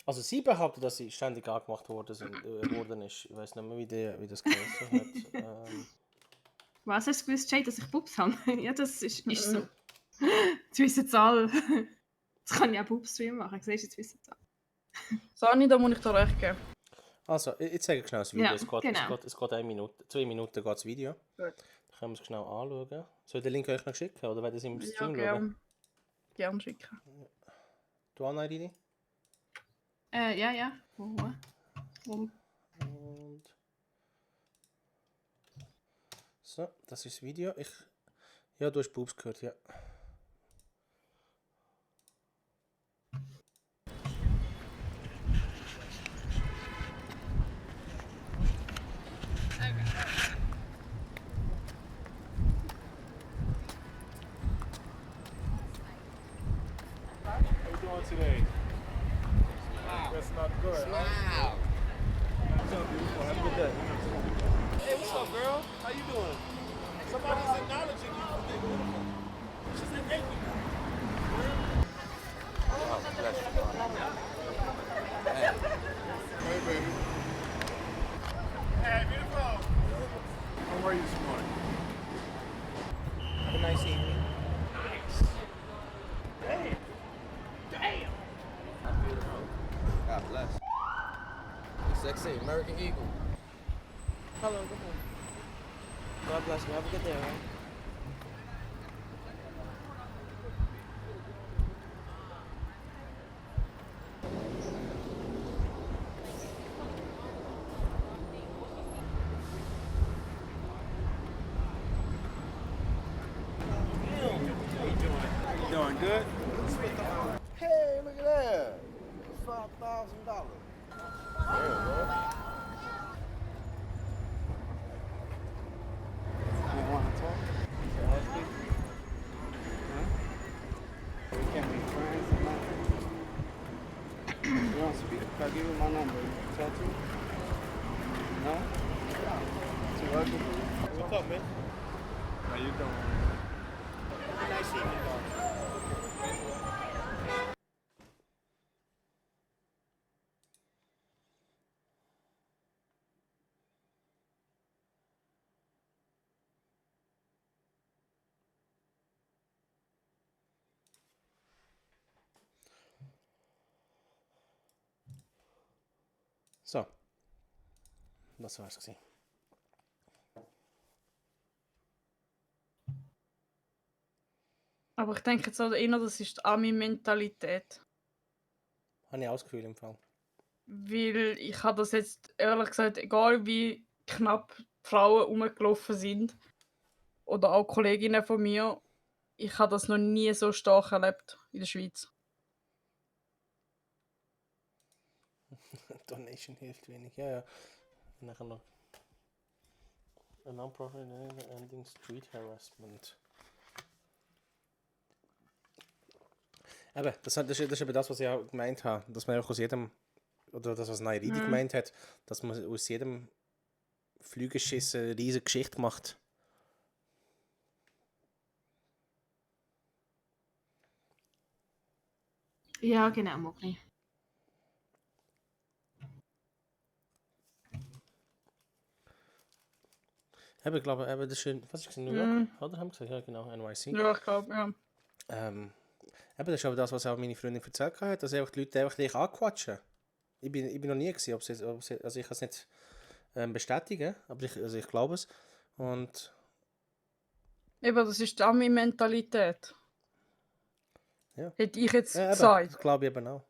Also sie behauptet, dass sie ständig angemacht worden ist. Ich weiß nicht mehr, wie das geheißen hat. Was hast du gewusst, Jay, dass ich Bubs habe? Ja, das ist so. Jetzt wissen es alle. Jetzt kann ich auch Bubs-Stream machen. Siehst du, jetzt wissen es alle. Sani, da muss ich dir recht geben. Also, ich zeige schnell das Video. Ja, Es geht genau. 2 Minuten geht das Video. Gut. Dann können wir es schnell anschauen. Soll ich den Link euch noch schicken oder wollt ihr es im Ja, Stream gern. Gern schicken. Du auch noch, Irini? Ja. Wo? Und so, das ist das Video. Ja, du hast Boobs gehört, ja. How you doing today? That's not good. Smile. What's up, beautiful? Have a good day. Hey, what's up, girl? How you doing? Somebody's acknowledging you for being beautiful. She's an eight with you. Oh, bless you. Hey. Hey, baby. Hey, beautiful. How are you this morning? Have a nice evening. Nice. Damn. Damn. That's beautiful. God bless. Sexy American Eagle. Hello, good morning. God bless you. Have a good day, all right? You doing good? Hey, look at that. $5,000. You want to talk? Huh? We can't be friends or nothing? You don't speak? Can I give you my number? Talk to you? No? Too ugly? What's up, man? How you doing? Have a nice evening, dog. So. Das war's gewesen. Aber ich denke jetzt auch eher, das ist die Ami-Mentalität. Habe ich auch das Gefühl im Fall. Weil ich habe das jetzt ehrlich gesagt, egal wie knapp die Frauen rumgelaufen sind, oder auch Kolleginnen von mir, ich habe das noch nie so stark erlebt in der Schweiz. Donation hilft wenig, ja. Und nachher noch a non-profit ending street harassment. Eben, das ist eben das, was ich auch gemeint habe, dass man einfach aus jedem, oder das, was Nairidi gemeint hat, dass man aus jedem Flügelschiss eine riesige Geschichte macht. Ja, genau, Mogli. Ich glaube, das ist was ist in New York, oder? Haben wir gesagt? Ja, genau, NYC. Ja, ich glaube, ja. Eben, das ist aber das, was auch meine Freundin erzählt hat, dass einfach die Leute einfach dich anquatschen. Ich bin noch nie gewesen, also ich kann es nicht bestätigen, aber ich glaube es. Und Eben, das ist die Ami-Mentalität. ja. Hätte ich jetzt Ja, gesagt. das glaube ich eben auch.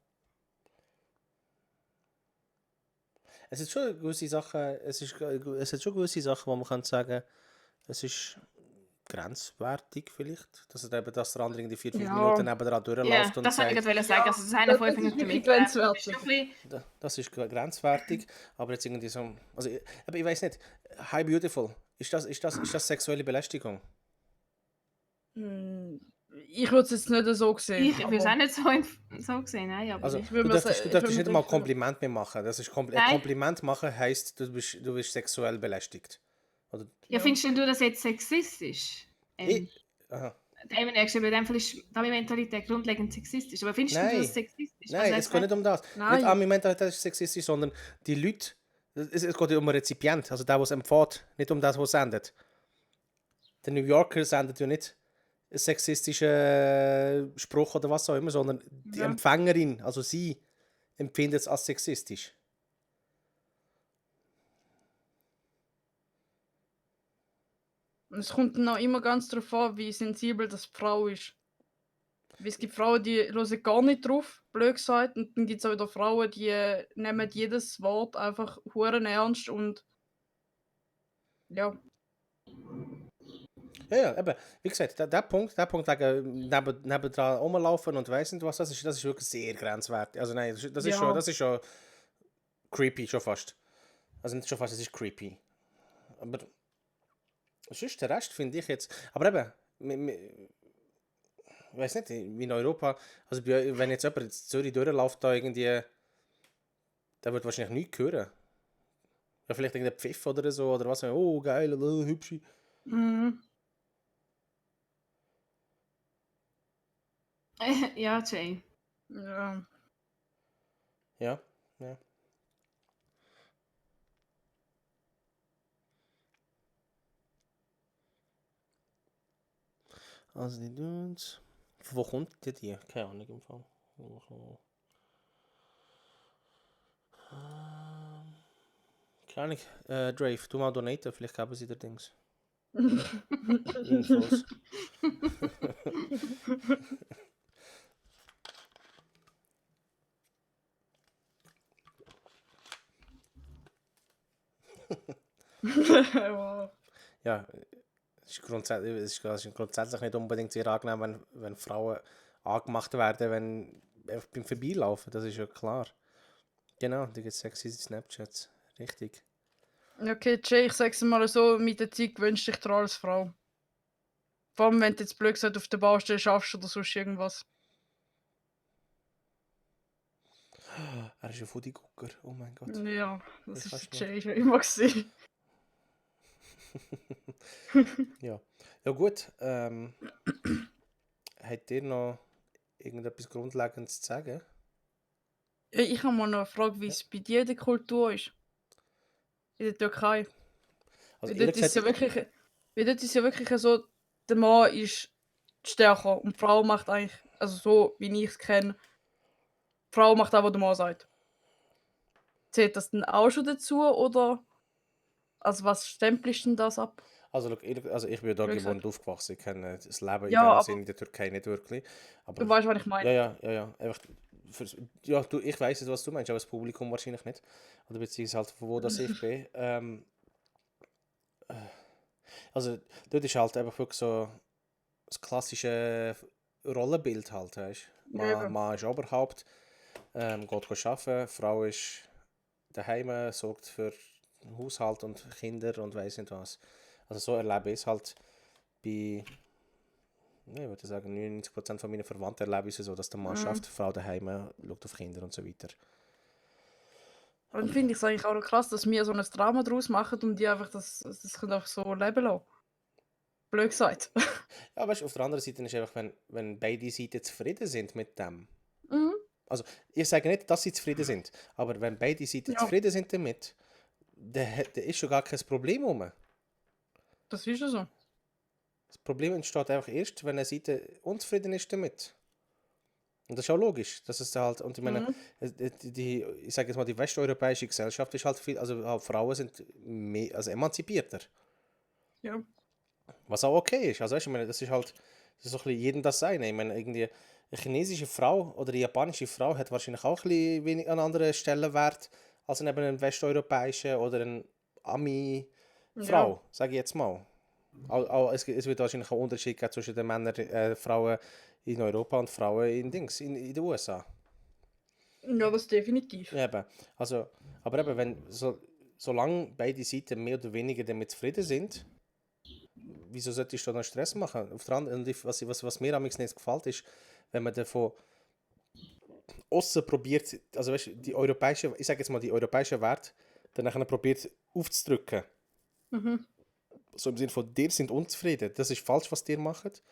Es sind schon gewisse Sachen, es hat schon gewisse Sachen, wo man kann sagen, es ist grenzwertig vielleicht, dass der andere in die 4-5 Minuten nebenan durchläuft Ja, und das wollte ich sagt, gerade sagen. Also, das einer von das 5 ist Minuten wirklich mit. grenzwertig. das ist grenzwertig, aber jetzt irgendwie so, also ich weiß nicht, Hi Beautiful, ist das sexuelle Belästigung? Ich würde es jetzt nicht so sehen. Ich würde es auch nicht so sehen, nein, aber Also ich du darfst nicht mal Kompliment mehr machen. Das ist Nein. Kompliment machen heisst, du bist sexuell belästigt. Oder, Ja, findest denn du das jetzt sexistisch? Aha. Da haben wir ja geschrieben, in dem Fall ist die Ami-Mentalität grundlegend sexistisch. Aber findest du das Nein, sexistisch? nein, es geht nicht um das. Nicht Nein. Ami-Mentalität ist sexistisch, sondern die Leute, es geht ja um einen Rezipient, also der, der es empfiehlt, nicht um das, was sendet. Der New Yorker sendet ja nicht einen sexistischen Spruch oder was auch immer, sondern die Ja. Empfängerin, also sie, empfindet es als sexistisch. Und es kommt dann auch immer ganz darauf an, wie sensibel das die Frau ist. Weil es gibt Frauen, die hören gar nicht drauf, blöd gesagt. Und dann gibt es auch wieder Frauen, die nehmen jedes Wort einfach huren ernst und ja. Ja, eben, wie gesagt, der Punkt wegen nebendran rumlaufen und weiss nicht was, das ist wirklich sehr grenzwertig. Also nein, das ist schon creepy, schon fast. Also nicht schon fast, das ist creepy. Aber sonst der Rest finde ich jetzt, aber eben, ich weiß nicht, in Europa, also wenn jetzt jemand in Zürich durchläuft, da irgendwie, der wird wahrscheinlich nichts hören. Ja, vielleicht irgendein Pfiff oder so, oder was, oh geil, hübsche. Mhm. Ja, Jay. Ja. Ja, ja. Also die Dudes. Von wo kommt die? Keine Ahnung im Fall. Keine Ahnung. Drave, du mal donaten, vielleicht geben sie dir Dings. Infos. Wow. Ja, es ist grundsätzlich nicht unbedingt sehr angenehm, wenn Frauen angemacht werden, wenn beim Vorbeilaufen, das ist ja klar. Genau, da gibt es sexy Snapchats. Richtig. Okay, Jay, ich sag's mal so, mit der Zeit gewünscht dich daran als Frau. Vor allem, wenn du jetzt blöd gesagt auf der Baustelle schaffst oder sonst irgendwas. Er ist ein Foodie-Gucker, oh mein Gott. Ja, das Ich ist kann's Jay schon immer gewesen. Ja. Ja gut, habt ihr noch irgendetwas Grundlegendes zu sagen? Ja, ich habe mal noch eine Frage, wie es bei dir in der Kultur ist. In der Türkei. Also Weil ehrlich dort ist ja gesagt, wirklich, weil dort ist ja wirklich so, der Mann ist stärker und die Frau macht eigentlich, also so wie ich es kenne, die Frau macht auch, was der Mann sagt. Zählt das denn auch schon dazu oder? Also was stempelst denn das ab? also, also ich bin ja da Blöd geboren gesagt. und aufgewachsen, ich kenne das Leben in Ja, dem aber Sinne in der Türkei nicht wirklich. Aber du weißt, was ich meine. ja. Einfach ja, ich weiß jetzt, was du meinst, aber das Publikum wahrscheinlich nicht. Oder beziehungsweise halt, von wo das ich bin. Also dort ist halt einfach wirklich so das klassische Rollenbild halt, weißt du. Ja, eben. Mann ist Oberhaupt, geht arbeiten, Frau ist daheim, sorgt für den Haushalt und Kinder und weiss nicht was. Also so erlebe ich es halt bei, ja, ich würde sagen, 99% von meinen Verwandten erlebe ich es so, dass der Mann Mhm. schafft, die Frau daheim, schaut auf Kinder und so weiter. Aber dann finde ich es eigentlich auch noch krass, dass wir so ein Drama daraus machen und die einfach das können einfach so leben lassen. Blöd gesagt. Ja, weißt du, auf der anderen Seite ist einfach, wenn beide Seiten zufrieden sind mit dem. Mhm. Also, ich sage nicht, dass sie zufrieden sind, aber wenn beide Seiten Ja. zufrieden sind damit, dann ist schon gar kein Problem rum. Das ist ja so. Das Problem entsteht einfach erst, wenn eine Seite unzufrieden ist damit. Und das ist auch logisch, dass es halt, und ich meine, ich sage jetzt mal, die westeuropäische Gesellschaft ist halt viel, also halt Frauen sind mehr, also emanzipierter. Ja. Was auch okay ist. Also weißt du, ich meine, das ist halt, das ist so ein bisschen jedem das Seine. Ich meine, irgendwie eine chinesische Frau oder eine japanische Frau hat wahrscheinlich auch ein bisschen wenig an anderen Stellenwert als eben eine westeuropäische oder eine Ami-Frau, Ja. sage ich jetzt mal. Es wird wahrscheinlich auch einen Unterschied geben zwischen den Männern, Frauen in Europa und Frauen in in den USA. Ja, das definitiv. Ja, eben. Also, aber eben, solange beide Seiten mehr oder weniger damit zufrieden sind, wieso solltest du da noch Stress machen? Auf der anderen, was mir am nicht gefällt, ist, wenn man davon aussen probiert, also weißt, ich sage jetzt mal, die europäischen Werte, dann nachher probiert aufzudrücken. Mhm. So im Sinne von, dir sind unzufrieden, das ist falsch, was dir macht.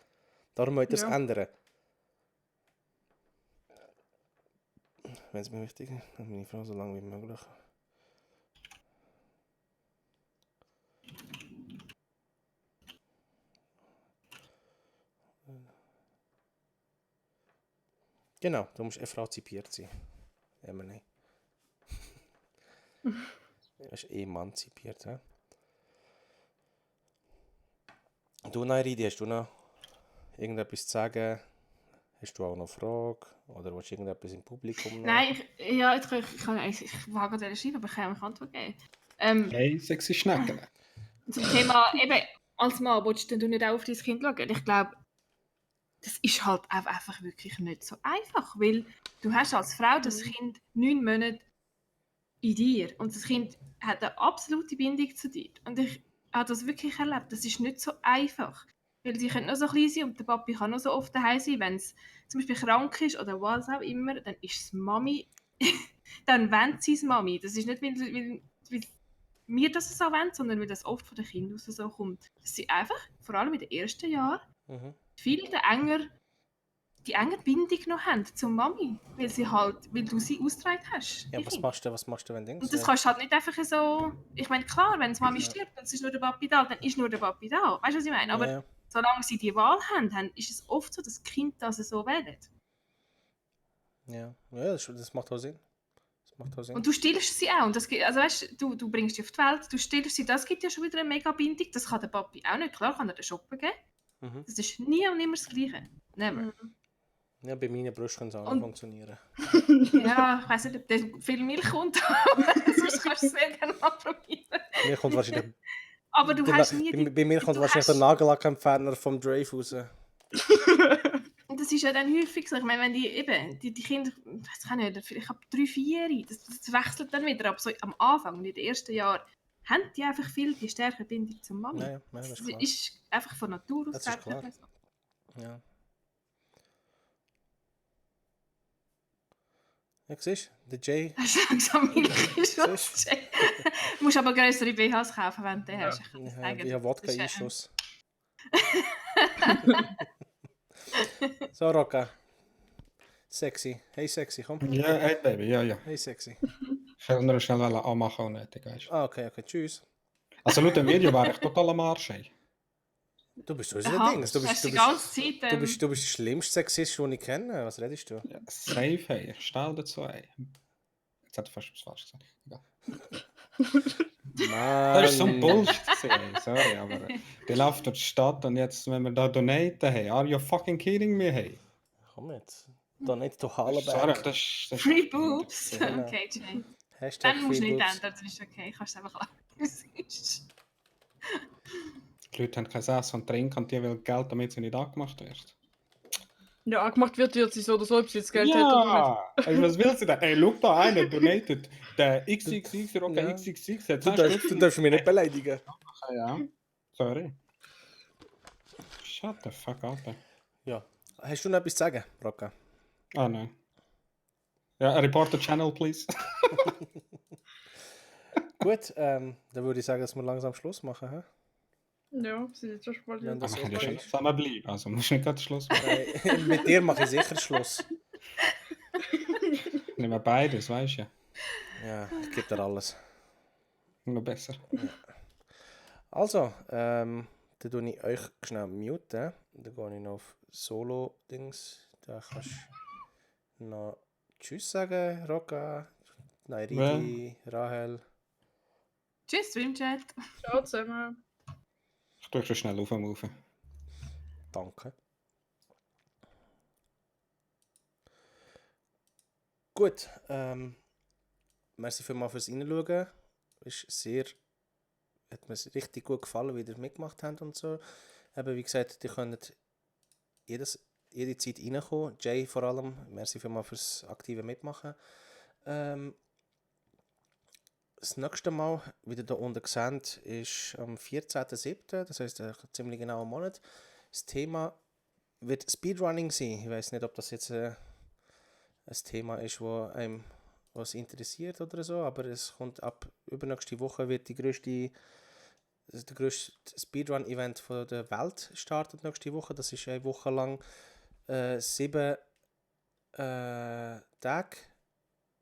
Darum wollte ich das Ja. ändern. Wenn es mir wichtig ist, dann meine Frau so lange wie möglich. Genau, du musst emanzipiert sein. Emily. Du bist emanzipiert, hä? Du, Nairidi, hast du noch irgendetwas zu sagen? Hast du auch noch Fragen? Oder willst du irgendetwas im Publikum noch? Nein, ich wage gerade schreiben, aber ich kann auch keine Antwort geben. Hey, sexy Schnecken. Zum Thema, eben, als Mann willst du nicht auch auf dein Kind schauen? Ich glaube, das ist halt auch einfach wirklich nicht so einfach, weil du hast als Frau das Kind 9 Monate in dir und das Kind hat eine absolute Bindung zu dir. Und ich habe das wirklich erlebt, das ist nicht so einfach, weil sie können noch so klein sein und der Papi kann noch so oft daheim sein, wenn es zum Beispiel krank ist oder was auch immer, dann ist es Mami, dann wollen sie es Mami. Das ist nicht, weil wir das so wollen, sondern weil das oft von den Kindern aus so kommt. Dass sie einfach, vor allem in den ersten Jahren, viel die enge Bindung noch haben zur Mami, weil du sie ausgetragen hast. Ja, was machst du, wenn Dings? Und das kannst du halt nicht einfach so. Ich meine, klar, wenn die Mami stirbt und es ist nur der Papi da, dann ist nur der Papi da. Weißt du, was ich meine? Aber Ja. solange sie die Wahl haben, ist es oft so, dass die Kinder das so wählen. Ja, das macht auch Sinn. Das macht auch Sinn. Und du stillst sie auch. Und das, also weißt, du bringst sie auf die Welt, du stillst sie, das gibt ja schon wieder eine mega Bindung. Das kann der Papi auch nicht. Klar kann er den shoppen geben. Das ist nie und nimmer das Gleiche. Never. Ja, bei meinen Brüsten kann es auch Und- nicht funktionieren. Ja, ich weiss nicht, ob da viel Milch kommt, aber sonst kannst du es sehr gerne mal probieren. Mir kommt wahrscheinlich... Aber du hast nie Bei mir kommt du wahrscheinlich hast- der Nagellackentferner vom Drave raus. Und das ist ja dann häufig so. Ich meine, wenn die Kinder, ich weiß auch nicht, ich habe 3, 4, das wechselt dann wieder. Aber so am Anfang, in den ersten Jahren, haben die einfach viel die stärkere Bindung zur Mami. Ja, das ist klar. ist einfach von Natur aus. Das ist klar. einfach so. Ja. Ja, siehst du? Der Jay... Hast du langsam Milchschuss? Du musst aber größere BHs kaufen, wenn du den hast. Ich kann das Ja, sagen. wie ein Das ist, Wodka-Einschuss. So, Rocca. Sexy. Hey, sexy, komm. Ja, hey Baby, ja. Hey, sexy. Ich wollte nur schnell anmachen und nicht, weißt du. Ah, okay, tschüss. Also laut dem Video wäre ich total am Arsch, ey. Du bist so ein Aha, Ding. Du hast die ganze Zeit, bist der schlimmste Sexist, den ich kenne. Was redest du? Ja, safe, hey. Ich stell dazu, ey. Jetzt hat er fast was falsch gesagt. Egal. Mann. Das ist so ein Bullshit gewesen, ey. Sorry, aber die läuft durch die Stadt und jetzt, wenn wir da donaten, hey, are you fucking kidding me, hey? Komm jetzt. Donate to Halleberg. Sorry, das ist Free Boobs. Genau. Okay, Jay. Hashtag Dann musst du Free nicht Boobs. ändern, das ist okay. Kannst du einfach lassen. Die Leute haben kein Essen und Trinken und die wollen Geld, damit sie nicht angemacht wird. Ja, angemacht wird sie so oder so, ob sie jetzt Geld hat oder nicht. Ja, ey, was willst du denn? Ey, schau da, einer donated. Der XXX, Rocker Ja. XXX, hat Du darfst mich nicht beleidigen. Ja, sorry. Shut the fuck up, ey. Ja. Hast du noch etwas zu sagen, Rocca? Ah, nein. Ja, report the channel, please. Gut, dann würde ich sagen, dass wir langsam Schluss machen. Hä? Ja, wir sind jetzt schon bald Wenn das Wir so können ja schon ist. zusammenbleiben, also musst du nicht gerade Schluss machen. Mit dir mache ich sicher Schluss. Nehmen wir beides, weißt du ja. Ja, ich gebe dir alles. Noch besser. Also, dann tue ich euch schnell muten. Dann gehe ich noch auf Solo-Dings. Da kannst du noch Tschüss sagen, Rocca, Nairidi, Rahel. Tschüss, Streamchat. Ciao zusammen. Ich drücke schon schnell auf am Move. Danke. Gut, merci vielmals fürs Reinschauen. Hat mir richtig gut gefallen, wie ihr mitgemacht habt und so. Eben, wie gesagt, ihr könnt jede Zeit reinkommen. Jay vor allem, merci vielmals fürs aktive Mitmachen. Das nächste Mal, wie ihr hier unten seht, ist am 14.07., das heisst ziemlich genau einen Monat. Das Thema wird Speedrunning sein. Ich weiß nicht, ob das jetzt ein Thema ist, wo einem was interessiert oder so, aber es kommt ab übernächste Woche wird die grösste der grösste Speedrun-Event der Welt startet nächste Woche. Das ist eine Woche lang 7 Tage,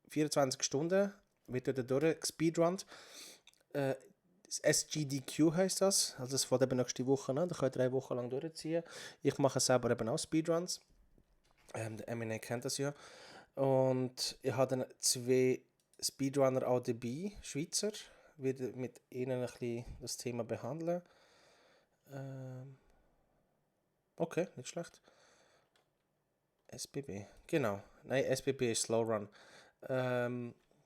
24 Stunden wird dort durchgespeedrunnt. Das SGDQ heisst das. Also das fängt eben nächste Woche an. Da könnt ihr 1 Woche lang durchziehen. Ich mache selber eben auch Speedruns. Der Eminem kennt das ja. Und ich habe dann 2 Speedrunner auch dabei, Schweizer. Wieder mit ihnen ein bisschen das Thema behandeln. Okay, nicht schlecht. SBB, genau. Nein, SBB ist Slow Run.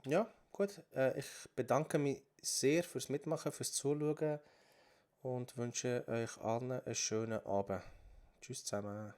Ja, gut. Ich bedanke mich sehr fürs Mitmachen, fürs Zuschauen und wünsche euch allen einen schönen Abend. Tschüss zusammen.